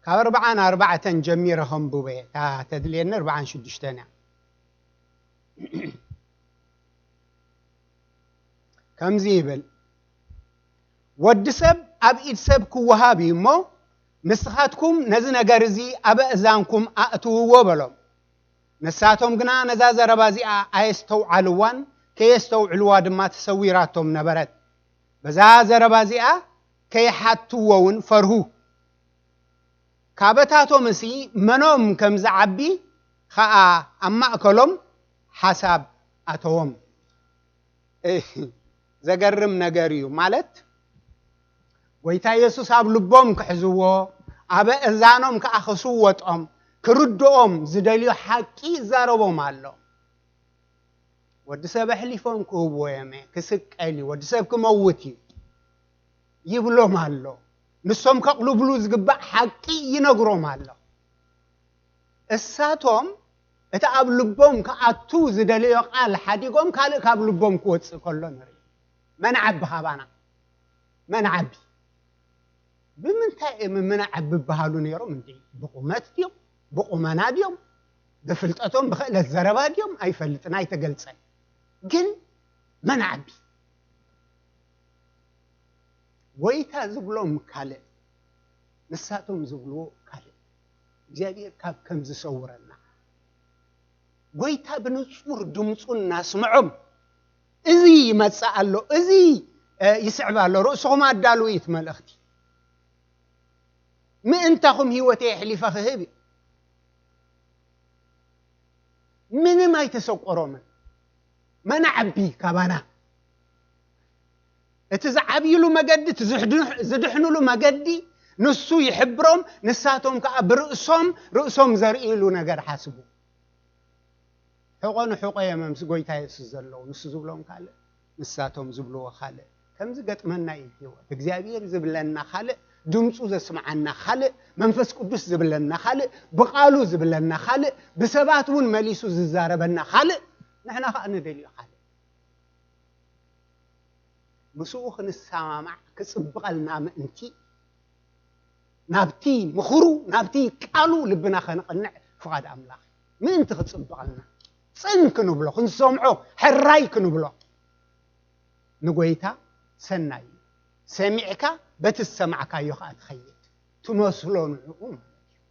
ካብ ኣርብዓን ኣርባዕተን ጀሚረ ከንብበ፣ እታ ተድልየኒ ኣርብዓን ሽዱሽተን እያ። ከምዚ ይብል፣ "ወዲ ሰብ ኣብ ኢድ ሰብ ክወሃብ እዩ እሞ፣ ንስኻትኩም ነዚ ነገር እዚ ኣብ ኣእዛንኩም ኣእትውዎ" በሎም። ንሳቶም ግና ነዛ ዘረባ እዚኣ ኣየስተውዓልዋን፣ ከየስተውዕልዋ ድማ ተሰዊራቶም ነበረት። በዛ ዘረባ እዚኣ ከይሓትዎ እውን ፈርሁ። ካበታቶምሲ መኖም ከም ዝዓቢ ኸኣ ኣብ ማእከሎም ሓሳብ ኣተዎም። እህ፣ ዘገርም ነገር እዩ። ማለት፣ ጎይታ የሱስ ኣብ ልቦም ክሕዝዎ፣ ኣብ እዛኖም ከኣ ክስወጦም፣ ክርድኦም ዝደልዮ ሓቂ ይዛረቦም ኣሎ። ወዲ ሰብ ኣሕሊፎም ክህብዎ እዮም፣ ክስቀል እዩ፣ ወዲ ሰብ ክመውት እዩ ይብሎም ኣሎ። ንሶም ከቕልብሉ ዝግባእ ሓቂ ይነግሮም ኣሎ። እሳቶም እቲ ኣብ ልቦም ክኣቱ ዝደለዮ ቃል ሓዲጎም ካልእ ካብ ልቦም ክወጽእ ከሎ ንርኢ። መን ዓቢ ካባና? መን ዓቢ? ብምንታይ እዮም ምንዓብ ዝበሃሉ ነይሮም እንዲ? ብቑመት ድዮም? ብቑመና ድዮም? ብፍልጠቶም፣ ብኽእለት ዘረባ ድዮም? ኣይፈልጥን፣ ኣይተገልጸን። ግን መን ዓቢ? ጎይታ ዝብሎም ካልእ፣ ንሳቶም ዝብልዎ ካልእ። እግዚኣብሔር ካብ ከም ዝሰውረና። ጎይታ ብንጹር ድምፁ እናስምዖም፣ "እዚ ይመጽእ ኣሎ፣ እዚ፣ እ፣ ይስዕብ ኣሎ፣ ርእስኹም ኣዳልዉ" እዩ እቲ መልእኽቲ። "ምእንታኹም ህይወተይ ኣሕሊፈ ክህብ" እዩ። ምንም ኣይተሰቆሮምን። መን ዓቢ ካባና? እቲ ዝዓብይሉ መገዲ፣ እቲ ዝሕድኑ-፣ ዝድሕኑሉ መገዲ ንሱ ይሕብሮም፣ ንሳቶም ከኣ ብርእሶም፣ ርእሶም ዘርእይሉ ነገር ሓስቡ። ሕቖ ንሕቖ እዮም ምስ ጎይታ የሱስ ዘለዉ። ንሱ ዝብሎም ካልእ፣ ንሳቶም ዝብልዎ ካልእ። ከምዚ ገጥመና እዩ ህይወት። እግዚኣብሔር ዝብለና ካልእ፣ ድምፁ ዘስምዓና ካልእ፣ መንፈስ ቅዱስ ዝብለና ካልእ፣ ብቓሉ ዝብለና ካልእ፣ ብሰባት እውን መሊሱ ዝዛረበና ካልእ፣ ንሕና ኸኣ ንደልዮ ካልእ። ምስኡ ክንሰማማዕ ክጽብቐልና ምእንቲ፣ ናብቲ ምኽሩ፣ ናብቲ ቃሉ ልብና ከነቕንዕ ፍቓድ ኣምላኽ እዩ። ምእንቲ ክጽብቐልና፣ ጽን ክንብሎ፣ ክንሰምዖ፣ ሕራይ ክንብሎ። ንጎይታ ሰናይ እዩ። ሰሚዕካ በቲ ዝሰማዕካዮ ኸኣ ትኸይድ፣ ትመስሎ ንዕኡ ማለት እዩ።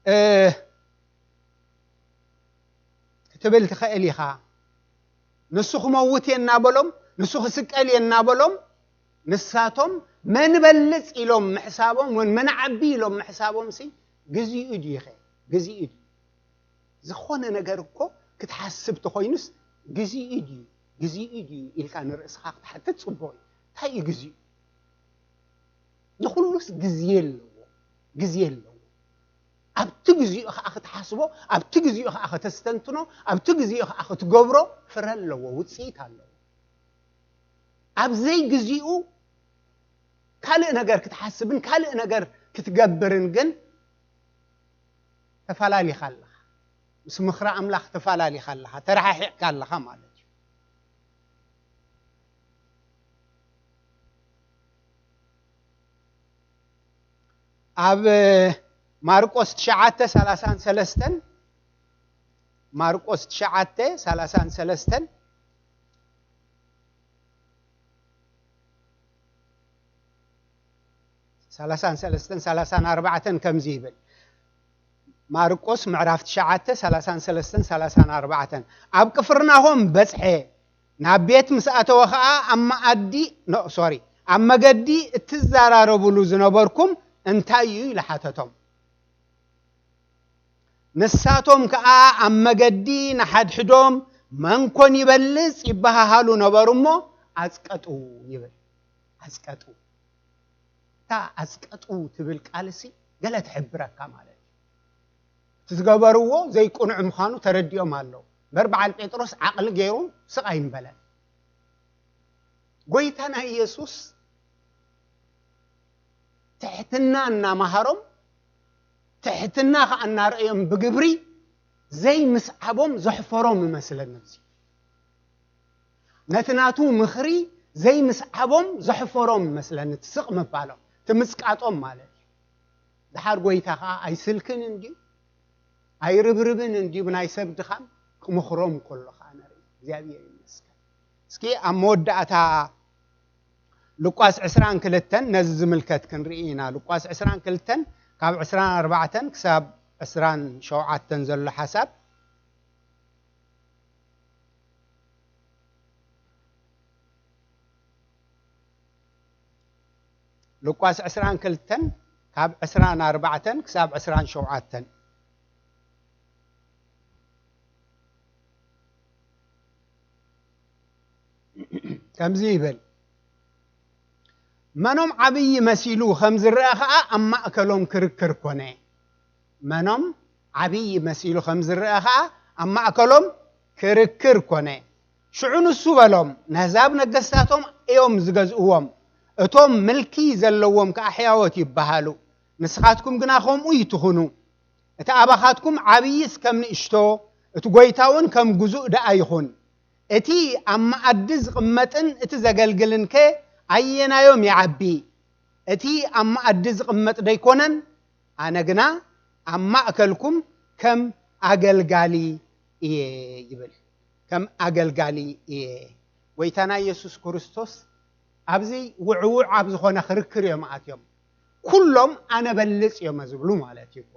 እ፣ ክትብል ትኽእል ኢኻ። ንሱ ክመውት እየ እናበሎም፣ ንሱ ክስቀል እየ እናበሎም፣ ንሳቶም መን በልጽ ኢሎም ምሕሳቦም፣ ወን መን ዓቢ ኢሎም ምሕሳቦም ሲ ግዚኡ ድዩ ኸ? ግዚኡ ድዩ? ዝኾነ ነገር እኮ ክትሓስብ ተኾይኑስ ግዚኡ ድዩ? ግዚኡ ድዩ ኢልካ ንርእስኻ ክትሓትት ጽቡቕ እዩ። እንታይ እዩ ግዚኡ? ንኹሉስ ግዜ ኣለዎ፣ ግዜ ኣለዎ። ኣብቲ ግዚኡ ኸኣ ክትሓስቦ፣ ኣብቲ ግዚኡ ኸኣ ከተስተንትኖ፣ ኣብቲ ግዚኡ ኸኣ ክትገብሮ ፍረ ኣለዎ፣ ውጽኢት ኣለዎ። ኣብ ዘይግዚኡ ካልእ ነገር ክትሓስብን ካልእ ነገር ክትገብርን ግን ተፈላሊኻ ኣለኻ። ምስ ምኽሪ ኣምላኽ ተፈላሊኻ ኣለኻ፣ ተረሓሒቕካ ኣለኻ ማለት እዩ። ኣብ ማርቆስ ትሽዓተ ሰላሳን ሰለስተን፣ ማርቆስ ትሽዓተ ሰላሳን ሰለስተን፣ ሰላሳን ሰለስተን፣ ሰላሳን ኣርባዕተን ከምዚ ይብል። ማርቆስ ምዕራፍ ትሽዓተ፣ ሰላሳን ሰለስተን፣ ሰላሳን ኣርባዕተን። ኣብ ቅፍርናሆም በጽሐ። ናብ ቤት ምስ ኣተወ ኸኣ ኣብ መኣዲ፣ ኖ፣ ሶሪ፣ ኣብ መገዲ እትዘራረቡሉ ዝነበርኩም እንታይ እዩ? ኢሉ ሓተቶም። ንሳቶም ከኣ ኣብ መገዲ ንሓድሕዶም፣ "መን ኮን ይበልጽ?" ይበሃሃሉ ነበሩ እሞ፣ ኣጽቀጡ ይብል። ኣጽቀጡ። እታ ኣጽቀጡ ትብል ቃልሲ ገለ ትሕብረካ ማለት እዩ። እቲ ዝገበርዎ ዘይቅኑዕ ምዃኑ ተረዲኦም ኣለዉ። እምበር በዓል ጴጥሮስ ዓቕሊ ገይሩ ስቕ ኣይምበለን። ጎይታና ኢየሱስ ትሕትና እናመሃሮም፣ ትሕትና ኸኣ እናርእዮም ብግብሪ ዘይምስዓቦም ዘሕፈሮም ይመስለኒ። እዚ ነቲ ናቱ ምኽሪ ዘይምስዓቦም ዘሕፈሮም ይመስለኒ። እቲ ስቕ ምባሎም፣ እቲ ምጽቃጦም ማለት እዩ። ደሓር ጎይታ ኸኣ ኣይስልክን እንድዩ፣ ኣይርብርብን እንድዩ፣ ብናይ ሰብ ድኻም ክምኽሮም ከሎ ኸኣ ንርኢ። እግዚኣብሔር ይመስገን። እስኪ ኣብ መወዳእታ ሉቃስ ዕስራን ክልተን ነዚ ዝምልከት ክንርኢ ኢና። ሉቃስ ዕስራን ክልተን ካብ ዕስራን ኣርባዕተን ክሳብ ዕስራን ሸውዓተን ዘሎ ሓሳብ። ሉቃስ ዕስራን ክልተን ካብ ዕስራን ኣርባዕተን ክሳብ ዕስራን ሸውዓተን። ከምዚ ይብል። መኖም ዓብዪ መሲሉ ከም ዝረአ ኸዓ ኣብ ማእከሎም ክርክር ኮነ። መኖም ዓብዪ መሲሉ ከም ዝረአ ኸዓ ኣብ ማእከሎም ክርክር ኮነ። ሽዑ ንሱ በሎም፣ ነህዛብ ነገስታቶም እዮም ዝገዝእዎም፣ እቶም ምልኪ ዘለዎም ከኣ ሕያዎት ይበሃሉ። ንስኻትኩም ግና ከምኡ ይትኹኑ። እቲ ኣባኻትኩም ዓብይስ ከም ንእሽቶ፣ እቲ ጐይታ እውን ከም ግዙእ ደኣ ይኹን። እቲ ኣብ መኣዲ ዝቕመጥን እቲ ዘገልግልን ከ ኣየናዮም ይዓቢ? እቲ ኣብ መኣዲ ዝቕመጥ ደይኮነን? ኣነ ግና ኣብ ማእከልኩም ከም ኣገልጋሊ እየ ይብል። ከም ኣገልጋሊ እየ። ጐይታና ኢየሱስ ክርስቶስ ኣብዚ ውዕውዕ ኣብ ዝኾነ ክርክር እዮም ኣትዮም። ኩሎም ኣነ በልጽ እዮም ዝብሉ ማለት እዩ እኮ።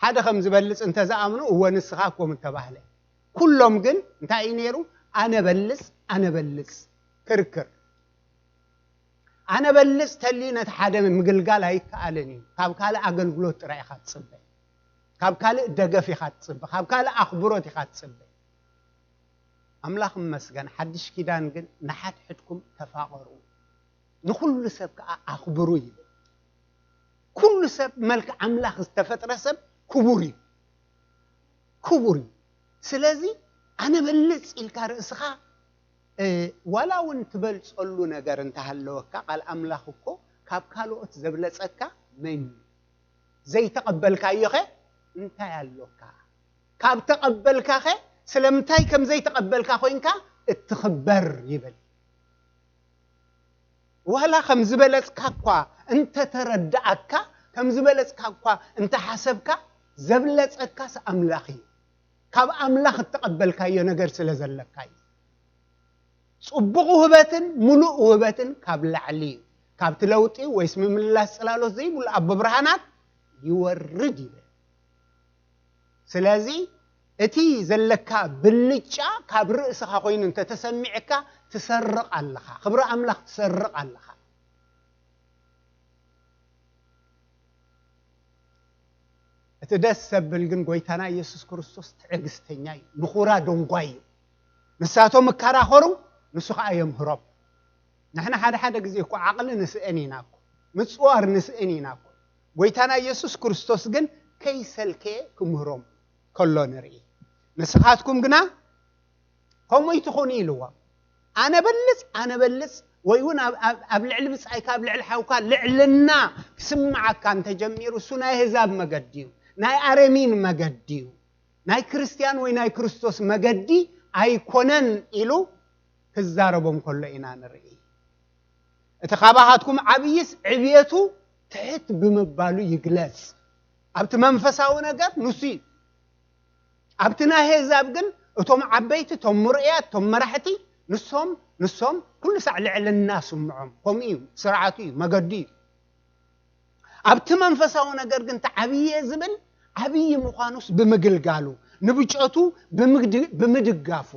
ሓደ ከም ዝበልጽ እንተ ዝኣምኑ፣ እወ ንስኻ እኮ ምተባህለ። ኩሎም ግን እንታይ እዩ ነይሩ? ኣነ በልጽ፣ ኣነ በልጽ። ክርክር። ኣነ በልጽ ተልዩ ነቲ ሓደ ምግልጋል ኣይከኣልን እዩ። ካብ ካልእ ኣገልግሎት ጥራይ ኢኻ ትጽበ። ካብ ካልእ ደገፍ ኢኻ ትጽበ። ካብ ካልእ ኣኽብሮት ኢኻ ትጽበ። ኣምላኽ ይመስገን፣ ሓድሽ ኪዳን ግን ንሓድሕድኩም ተፋቐሩ፣ ንኹሉ ሰብ ከኣ ኣኽብሩ ይብል። ኩሉ ሰብ መልክዕ ኣምላኽ ዝተፈጥረ ሰብ ክቡር እዩ፣ ክቡር እዩ። ስለዚ ኣነ በልጽ ኢልካ ርእስኻ፣ እ፣ ዋላ እውን ትበልጸሉ ነገር እንተሃለወካ፣ ቃል ኣምላኽ እኮ ካብ ካልኦት ዘብለጸካ መን እዩ? ዘይተቐበልካዮኸ እንታይ ኣሎካ? ካብ ተቐበልካኸ ስለምንታይ ከም ዘይተቐበልካ ኮይንካ እትኽበር ይብል። ዋላ ከም ዝበለጽካ እኳ እንተተረድኣካ፣ ከም ዝበለጽካ እኳ እንተሓሰብካ፣ ዘብለጸካስ ኣምላኽ እዩ። ካብ ኣምላኽ እተቐበልካዮ ነገር ስለ ዘለካ እዩ። ጽቡቕ ውህበትን ምሉእ ውህበትን ካብ ላዕሊ እዩ። ካብቲ ለውጢ ወይስ ምምልላስ ጽላሎት ዘይብሉ ኣቦ ብርሃናት ይወርድ ይብል። ስለዚ እቲ ዘለካ ብልጫ ካብ ርእስኻ ኮይኑ እንተተሰሚዕካ ትሰርቕ ኣለኻ፣ ክብሪ ኣምላኽ ትሰርቕ ኣለኻ። እቲ ደስ ዘብል ግን ጐይታና ኢየሱስ ክርስቶስ ትዕግስተኛ እዩ፣ ንኹራ ደንጓይ እዩ። ንሳቶም እከራኸሩ፣ ንሱ ኸኣ የምህሮም። ንሕና ሓደ ሓደ ግዜ እኮ ዓቕሊ ንስእን ኢና እኮ፣ ምጽዋር ንስእን ኢና እኮ። ጐይታና ኢየሱስ ክርስቶስ ግን ከይሰልከየ ክምህሮም ከሎ ንርኢ። ንስኻትኩም ግና ከምኡ ይትኹኑ ኢልዎም። ኣነ በልጽ፣ ኣነ በልጽ፣ ወይ እውን ኣብ፣ ኣብ፣ ኣብ ልዕሊ ብጻይካ፣ ኣብ ልዕሊ ሓውካ ልዕልና ክስምዓካ እንተጀሚሩ፣ እሱ ናይ ኣህዛብ መገዲ እዩ፣ ናይ ኣረሚን መገዲ እዩ፣ ናይ ክርስትያን ወይ ናይ ክርስቶስ መገዲ ኣይኮነን ኢሉ ክዛረቦም ከሎ ኢና ንርኢ። እቲ ካባኻትኩም ዓብይስ ዕብየቱ ትሕት ብምባሉ ይግለጽ። ኣብቲ መንፈሳዊ ነገር ንሱ እዩ። ኣብቲ ናይ ኣህዛብ ግን እቶም ዓበይቲ፣ እቶም ምርኡያት፣ እቶም መራሕቲ፣ ንሶም፣ ንሶም ኩሉ ሳዕ ልዕልና ስምዖም። ከምኡ እዩ፣ ስርዓቱ እዩ፣ መገዱ እዩ። ኣብቲ መንፈሳዊ ነገር ግን እቲ ዓብየ ዝብል ዓብይ ምዃኑስ ብምግልጋሉ፣ ንብጨቱ ብምግድ-፣ ብምድጋፉ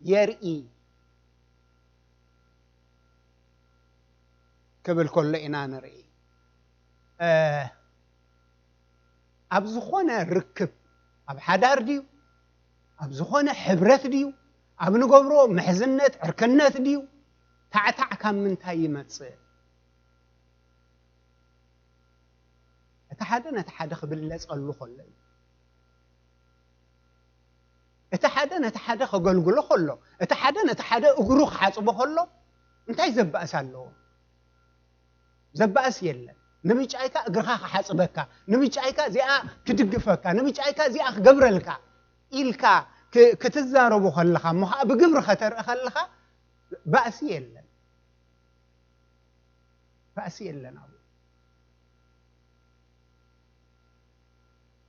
የርኢ ክብል ከሎ ኢና ንርኢ። እ፣ ኣብ ዝኾነ ርክብ፣ ኣብ ሓዳር ድዩ፣ ኣብ ዝኾነ ሕብረት ድዩ፣ ኣብ ንገብሮ ምሕዝነት፣ ዕርክነት ድዩ፣ ታዕታዕ ካብ ምንታይ ይመጽእ? እቲ ሓደ ነቲ ሓደ ክብለጸሉ ከሎ እዩ። እቲ ሓደ ነቲ ሓደ ከገልግሎ ከሎ፣ እቲ ሓደ ነቲ ሓደ እግሩ ክሓጽቦ ከሎ፣ እንታይ ዘባእስ ኣለዎ? ዘባእስ የለን። ንብጫይካ እግርኻ ክሓጽበካ፣ ንብጫይካ እዚኣ ክድግፈካ፣ ንብጫይካ እዚኣ ክገብረልካ ኢልካ ክ-፣ ክትዛረቦ ከለኻ፣ እሞ ኸዓ ብግብሪ ከተርኢ ከለኻ፣ ባእሲ የለን። ባእሲ የለን ኣብኡ።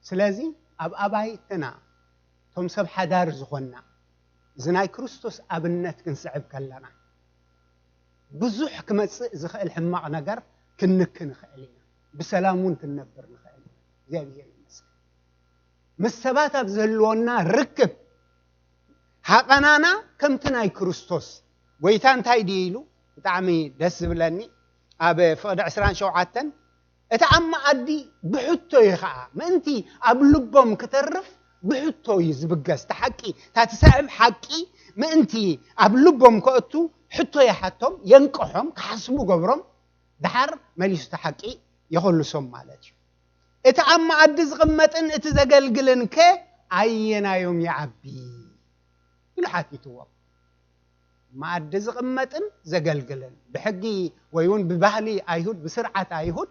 ስለዚ ኣብ ኣባይትና፣ እቶም ሰብ ሓዳር ዝኾንና፣ እዚ ናይ ክርስቶስ ኣብነት ክንስዕብ ከለና፣ ብዙሕ ክመጽእ ዝኽእል ሕማቕ ነገር ክንንኪ ንኽእል ኢና። ብሰላም እውን ክንነብር ንኽእል ኢና። እግዚኣብሔር ይመስገን። ምስ ሰባት ኣብ ዝህልወና ርክብ፣ ሃቐናና ከምቲ ናይ ክርስቶስ። ጐይታ እንታይ ድዩ ኢሉ? ብጣዕሚ ደስ ዝብለኒ፣ ኣብ ፍቕዲ ዕስራን ሸውዓተን፣ እቲ ኣብ መኣዲ ብሕቶ እዩ ኸዓ፣ ምእንቲ ኣብ ልቦም ክተርፍ ብሕቶ እዩ ዝብገስ። እቲ ሓቂ፣ እታ ትስዕብ ሓቂ ምእንቲ ኣብ ልቦም ከእቱ ሕቶ ይሓቶም፣ የንቅሖም፣ ክሓስቡ ገብሮም፣ ደሓር መሊሱ እቲ ሓቂ የኸልሶም ማለት እዩ። እቲ ኣብ መኣዲ ዝቕመጥን እቲ ዘገልግልን ከ ኣየናዮም ይዓቢ? ኢሉ ሓቲትዎም። መኣዲ ዝቕመጥን ዘገልግልን፣ ብሕጊ ወይ እውን ብባህሊ ኣይሁድ፣ ብስርዓት ኣይሁድ፣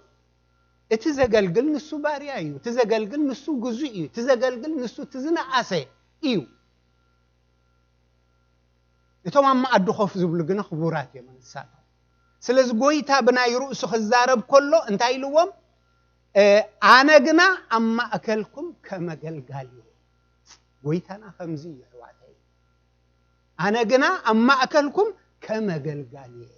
እቲ ዘገልግል ንሱ ባርያ እዩ፣ እቲ ዘገልግል ንሱ ግዙእ እዩ፣ እቲ ዘገልግል ንሱ እቲ ዝነኣሰ እዩ። እቶም ኣብ መኣዲ ኮፍ ዝብሉ ግና ክቡራት እዮም ንሳቶም። ስለዚ ጎይታ ብናይ ርእሱ ክዛረብ ከሎ እንታይ ኢልዎም? ኣነ ግና ኣብ ማእከልኩም ከም ኣገልጋሊ እየ። ጎይታና ከምዚ እዩ ኣሕዋተይ። ኣነ ግና ኣብ ማእከልኩም ከም ኣገልጋሊ እየ።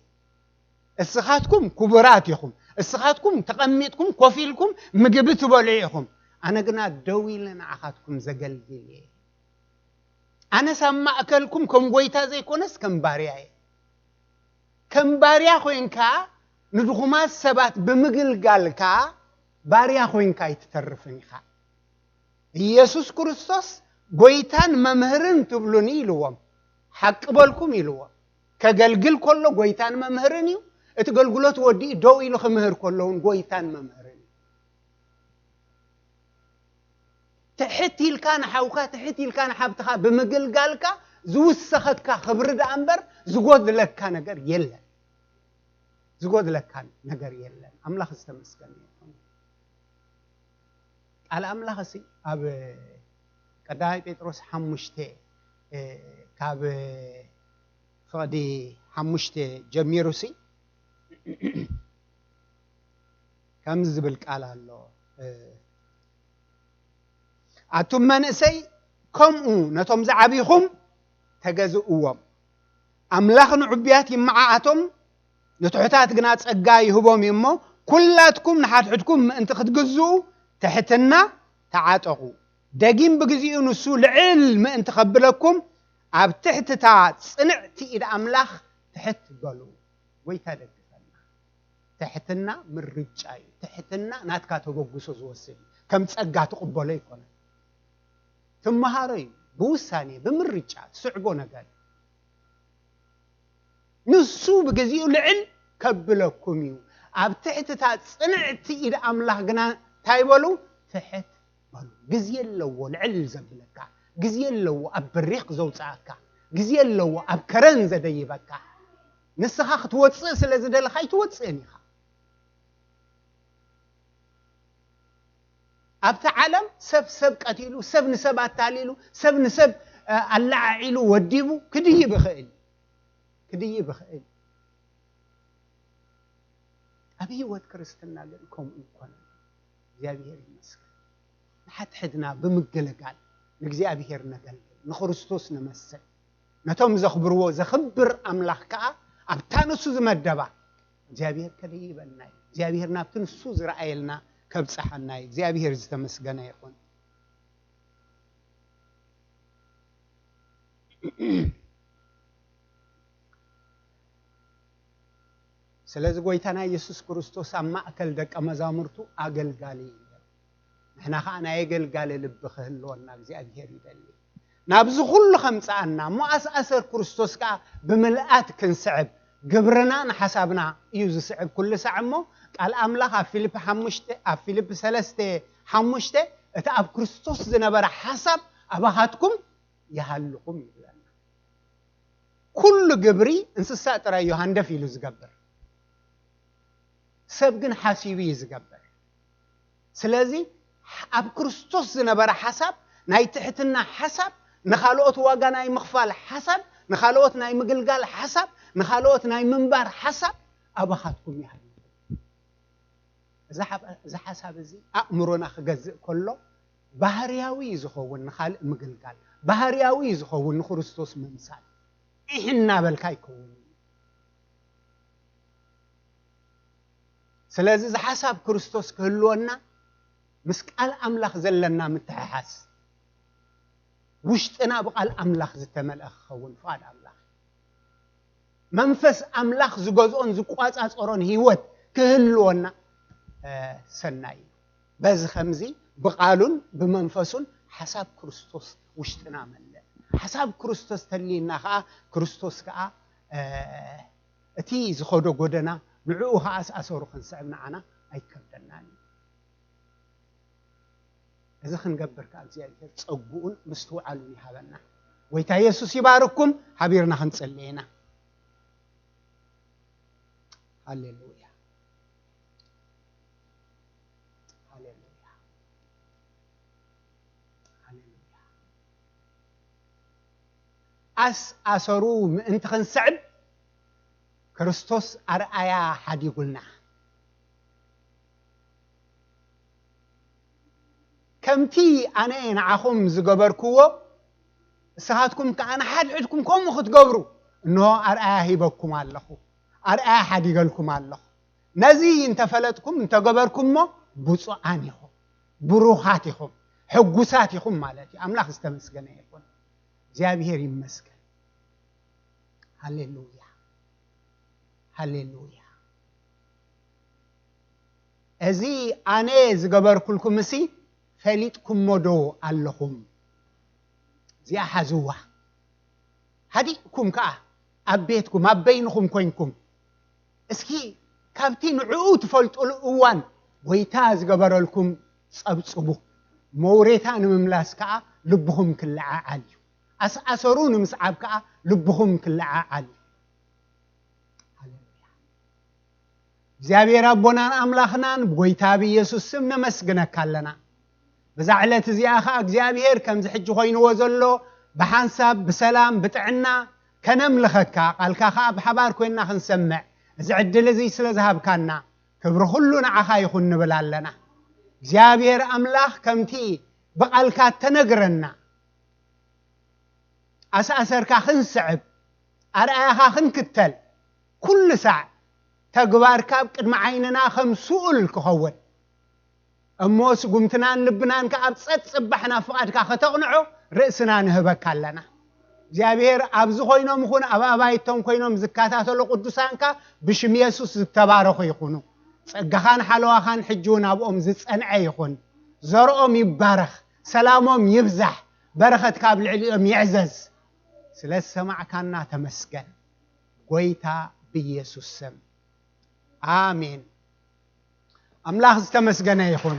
እስኻትኩም ክቡራት ኢኹም። እስኻትኩም ተቐሚጥኩም ኮፍ ኢልኩም ምግቢ ትበልዑ ኢኹም። ኣነ ግና ደው ኢለ ንዓኻትኩም ዘገልግል እየ። ኣነስ ኣብ ማእከልኩም ከም ጎይታ ዘይኮነስ ከም ባርያ እየ። ከም ባርያ ኮይንካ ንድኹማት ሰባት ብምግልጋልካ ባርያ ኮይንካ ኣይትተርፍን ኢኻ። ኢየሱስ ክርስቶስ ጎይታን መምህርን ትብሉኒ ኢልዎም። ሓቂ በልኩም ኢልዎም። ከገልግል ከሎ ጎይታን መምህርን እዩ። እቲ ገልግሎት ወዲኡ ደው ኢሉ ክምህር ከሎ እውን ጎይታን መምህርን እዩ። ትሕት ኢልካ ንሓውካ፣ ትሕት ኢልካ ንሓብትኻ ብምግልጋልካ ዝውሰኸካ ክብሪ ደኣ እምበር ዝጎድለካ ነገር የለን። ዝጎድለካ ነገር የለን። ኣምላኽ ዝተመስገነ ይኹን። ቃል ኣምላኽ እሲ ኣብ ቀዳማይ ጴጥሮስ ሓሙሽተ፣ እ፣ ካብ ፍቕዲ ሓሙሽተ ጀሚሩ ሲ ከምዚ ዝብል ቃል ኣሎ። እ፣ ኣቱም መንእሰይ ከምኡ ነቶም ዝዓቢኹም ተገዝእዎም። ኣምላኽ ንዕቡያት ይመዓኣቶም፣ ንትሑታት ግና ጸጋ ይህቦም እዩ እሞ፣ ኩላትኩም ንሓድሕድኩም ምእንቲ ክትግዝኡ ትሕትና ተዓጠቑ። ደጊም ብግዚኡ ንሱ ልዕል ምእንቲ ከብለኩም፣ ኣብ ትሕትታ ጽንዕቲ ኢድ ኣምላኽ ትሕት በሉ። ጎይታ ደግፈና። ትሕትና ምርጫ እዩ። ትሕትና ናትካ ተበግሶ ዝወስድ እዩ። ከም ጸጋ ትቕበሎ ኣይኮነን። ትመሃሮ እዩ። ብውሳኔ፣ ብምርጫ ትስዕቦ ነገር እዩ። ንሱ ብግዚኡ ልዕል ከብለኩም እዩ። ኣብ ትሕትታ ጽንዕቲ ኢድ ኣምላኽ ግና እንታይ በሉ? ትሕት በሉ። ግዜ ኣለዎ ልዕል ዘብለካ፣ ግዜ ኣለዎ ኣብ በሪኽ ዘውጽኣካ፣ ግዜ ኣለዎ ኣብ ከረን ዘደይበካ። ንስኻ ክትወጽእ ስለ ዝደለኻ ኣይትወጽእን ኢኻ። ኣብቲ ዓለም ሰብ ሰብ ቀቲሉ፣ ሰብ ንሰብ ኣታሊሉ፣ ሰብ ንሰብ፣ እ፣ ኣለዓዒሉ ወዲቡ ክድይብ ይኽእል፣ ክድይብ ይኽእል። ኣብ ህይወት ክርስትና ግን ከምኡ ይኮነን። እግዚኣብሔር ይመስገን። ንሓድሕድና ብምግልጋል ንእግዚኣብሔር ነገልግል፣ ንክርስቶስ ንመስል። ነቶም ዘኽብርዎ ዘኽብር ኣምላኽ ከኣ ኣብታ ንሱ ዝመደባ እግዚኣብሔር ከደይበና እዩ። እግዚኣብሔር ናብቲ ንሱ ዝረኣየልና ከብጽሓና እዩ። እግዚኣብሔር ዝተመስገነ ይኹን። ስለዚ ጎይታና ኢየሱስ ክርስቶስ ኣብ ማእከል ደቀ መዛሙርቱ ኣገልጋሊ እዩ ነይሩ። ንሕና ኸኣ ናይ ኣገልጋሊ ልቢ ክህልወና እግዚኣብሔር ይደሊ። ናብዚ ኩሉ ከምጽኣና እሞ ኣስኣሰር ክርስቶስ ከኣ ብምልኣት ክንስዕብ፣ ግብርና ንሓሳብና እዩ ዝስዕብ ኩሉ ሳዕ እሞ፣ ቃል ኣምላኽ ኣብ ፊልፕ ሓሙሽተ፣ ኣብ ፊልፕ ሰለስተ ሓሙሽተ፣ እቲ ኣብ ክርስቶስ ዝነበረ ሓሳብ ኣባኻትኩም ይሃልኹም ይብለና። ኩሉ ግብሪ እንስሳ ጥራይ እዩ ሃንደፍ ኢሉ ዝገብር፣ ሰብ ግን ሓሲቡ እዩ ዝገብር። ስለዚ ኣብ ክርስቶስ ዝነበረ ሓሳብ፣ ናይ ትሕትና ሓሳብ፣ ንኻልኦት ዋጋ ናይ ምኽፋል ሓሳብ፣ ንኻልኦት ናይ ምግልጋል ሓሳብ፣ ንኻልኦት ናይ ምንባር ሓሳብ ኣባኻትኩም ይሃሉ። እዚ ሓብ-፣ እዚ ሓሳብ እዚ ኣእምሮና ክገዝእ ከሎ ባህርያዊ እዩ ዝኸውን ንኻልእ ምግልጋል፣ ባህርያዊ እዩ ዝኸውን ንክርስቶስ ምምሳል። ኢሕ እናበልካ ኣይከውን። ስለዚ እዚ ሓሳብ ክርስቶስ ክህልወና ምስ ቃል ኣምላኽ ዘለና ምትሕሓዝ፣ ውሽጥና ብቃል ኣምላኽ ዝተመልአ ክኸውን ፍቓድ ኣምላኽ። መንፈስ ኣምላኽ ዝገዝኦን ዝቋጻጸሮን ህይወት ክህልወና፣ እ፣ ሰናይ እዩ። በዚ ከምዚ ብቃሉን ብመንፈሱን ሓሳብ ክርስቶስ ውሽጥና መልእ። ሓሳብ ክርስቶስ ተልዩና ከኣ ክርስቶስ ከኣ እቲ ዝኸዶ ጎደና ንዕኡ ከኣ ኣስኣሰሩ ክንስዕብ ንዓና ኣይከብደናን እዩ። እዚ ክንገብር ከኣ እግዚኣብሔር ጸግኡን ምስትውዓሉን ይሃበና። ጎይታ የሱስ ይባርኩም። ሓቢርና ክንጽሊ ኢና። ሃሌሉያ። ሃሌሉያ። ሃሌሉያ። ኣስኣሰሩ ምእንቲ ክንስዕብ ክርስቶስ ኣርኣያ ሓዲጉልና። ከምቲ ኣነ ንዓኹም ዝገበርክዎ፣ ንስኻትኩም ከኣ ንሓድሕድኩም ከምኡ ክትገብሩ፣ እንሆ ኣርኣያ ሂበኩም ኣለኹ፣ ኣርኣያ ሓዲገልኩም ኣለኹ። ነዚ እንተፈለጥኩም፣ እንተገበርኩምሞ፣ ብፁዓን ኢኹም፣ ብሩኻት ኢኹም፣ ሕጉሳት ኢኹም ማለት እዩ። ኣምላኽ ዝተመስገነ ይኹን። እግዚኣብሔር ይመስገን። ሃሌሉያ፣ ሃሌሉያ። እዚ ኣነ ዝገበርኩልኩምሲ ፈሊጥኩሞ ዶ ኣለኹም? እዚኣ ሓዝዋ። ሃዲእኩም ከኣ ኣብ ቤትኩም ኣብ በይንኹም ኮይንኩም እስኪ ካብቲ ንዕኡ ትፈልጡሉ እዋን ጎይታ ዝገበረልኩም ጸብጽቡ። መውሬታ ንምምላስ ከኣ ልብኹም ክለዓዓል እዩ። ኣስኣሰሩ ንምስዓብ ከኣ ልብኹም ክለዓዓል እዩ። ሃሌሉያ። እግዚኣብሔር ኣቦናን ኣምላኽናን ብጎይታ ብኢየሱስ ስም ነመስግነካ ኣለና። በዛ ዕለት እዚኣ ኸኣ እግዚኣብሔር ከምዚ ሕጂ ኮይንዎ ዘሎ ብሓንሳብ ብሰላም ብጥዕና ከነምልኸካ ቃልካ ኸኣ ብሓባር ኮይንና ክንሰምዕ እዚ ዕድል እዚ ስለ ዝሃብካና ክብሪ ኩሉ ንዓኻ ይኹን ንብል ኣለና። እግዚኣብሔር ኣምላኽ ከምቲ ብቓልካ ተነግረና ኣስኣሰርካ ክንስዕብ ኣርኣያኻ ክንክተል ኩሉ ሳዕ ተግባርካ ኣብ ቅድሚ ዓይንና ከም ስኡል ክኸውን እሞ ስጉምትናን ልብናን ከኣ ኣብ ጸጽባሕ ናብ ፍቓድካ ከተቕንዖ ርእስና ንህበካ ኣለና። እግዚኣብሔር ኣብዚ ኮይኖም ይኹን ኣብ ኣባይቶም ኮይኖም ዝከታተሉ ቅዱሳንካ ብሽም የሱስ ዝተባረኹ ይኹኑ። ጸጋኻን ሓለዋኻን ሕጂ እውን ኣብኦም ዝጸንዐ ይኹን። ዘርኦም ይባረኽ፣ ሰላሞም ይብዛሕ፣ በረኸትካ ኣብ ልዕሊኦም ይዕዘዝ። ስለ ዝሰማዕካና ተመስገን። ጎይታ ብኢየሱስ ስም ኣሜን። ኣምላኽ ዝተመስገነ ይኹን።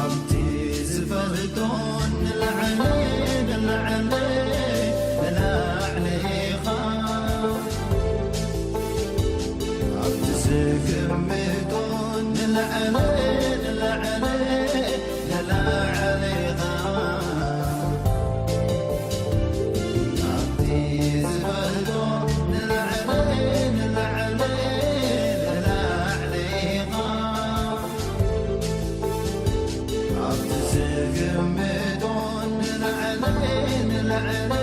ኣብቲ ዝፈልጦ ንላዕሊ ንላዕሊ ንላዕሊ ኢኻ። ኣብቲ ዝግምቶ ንላዕሊ ንላዕሊ ንላዕሊ ኢኻ። ኣብቲ ዝፈልጦ ንላዕሊ ንላዕሊ ንላዕሊ ኢኻ። ኣብቲ ዝግምቶ ንላዕሊ ንላዕሊ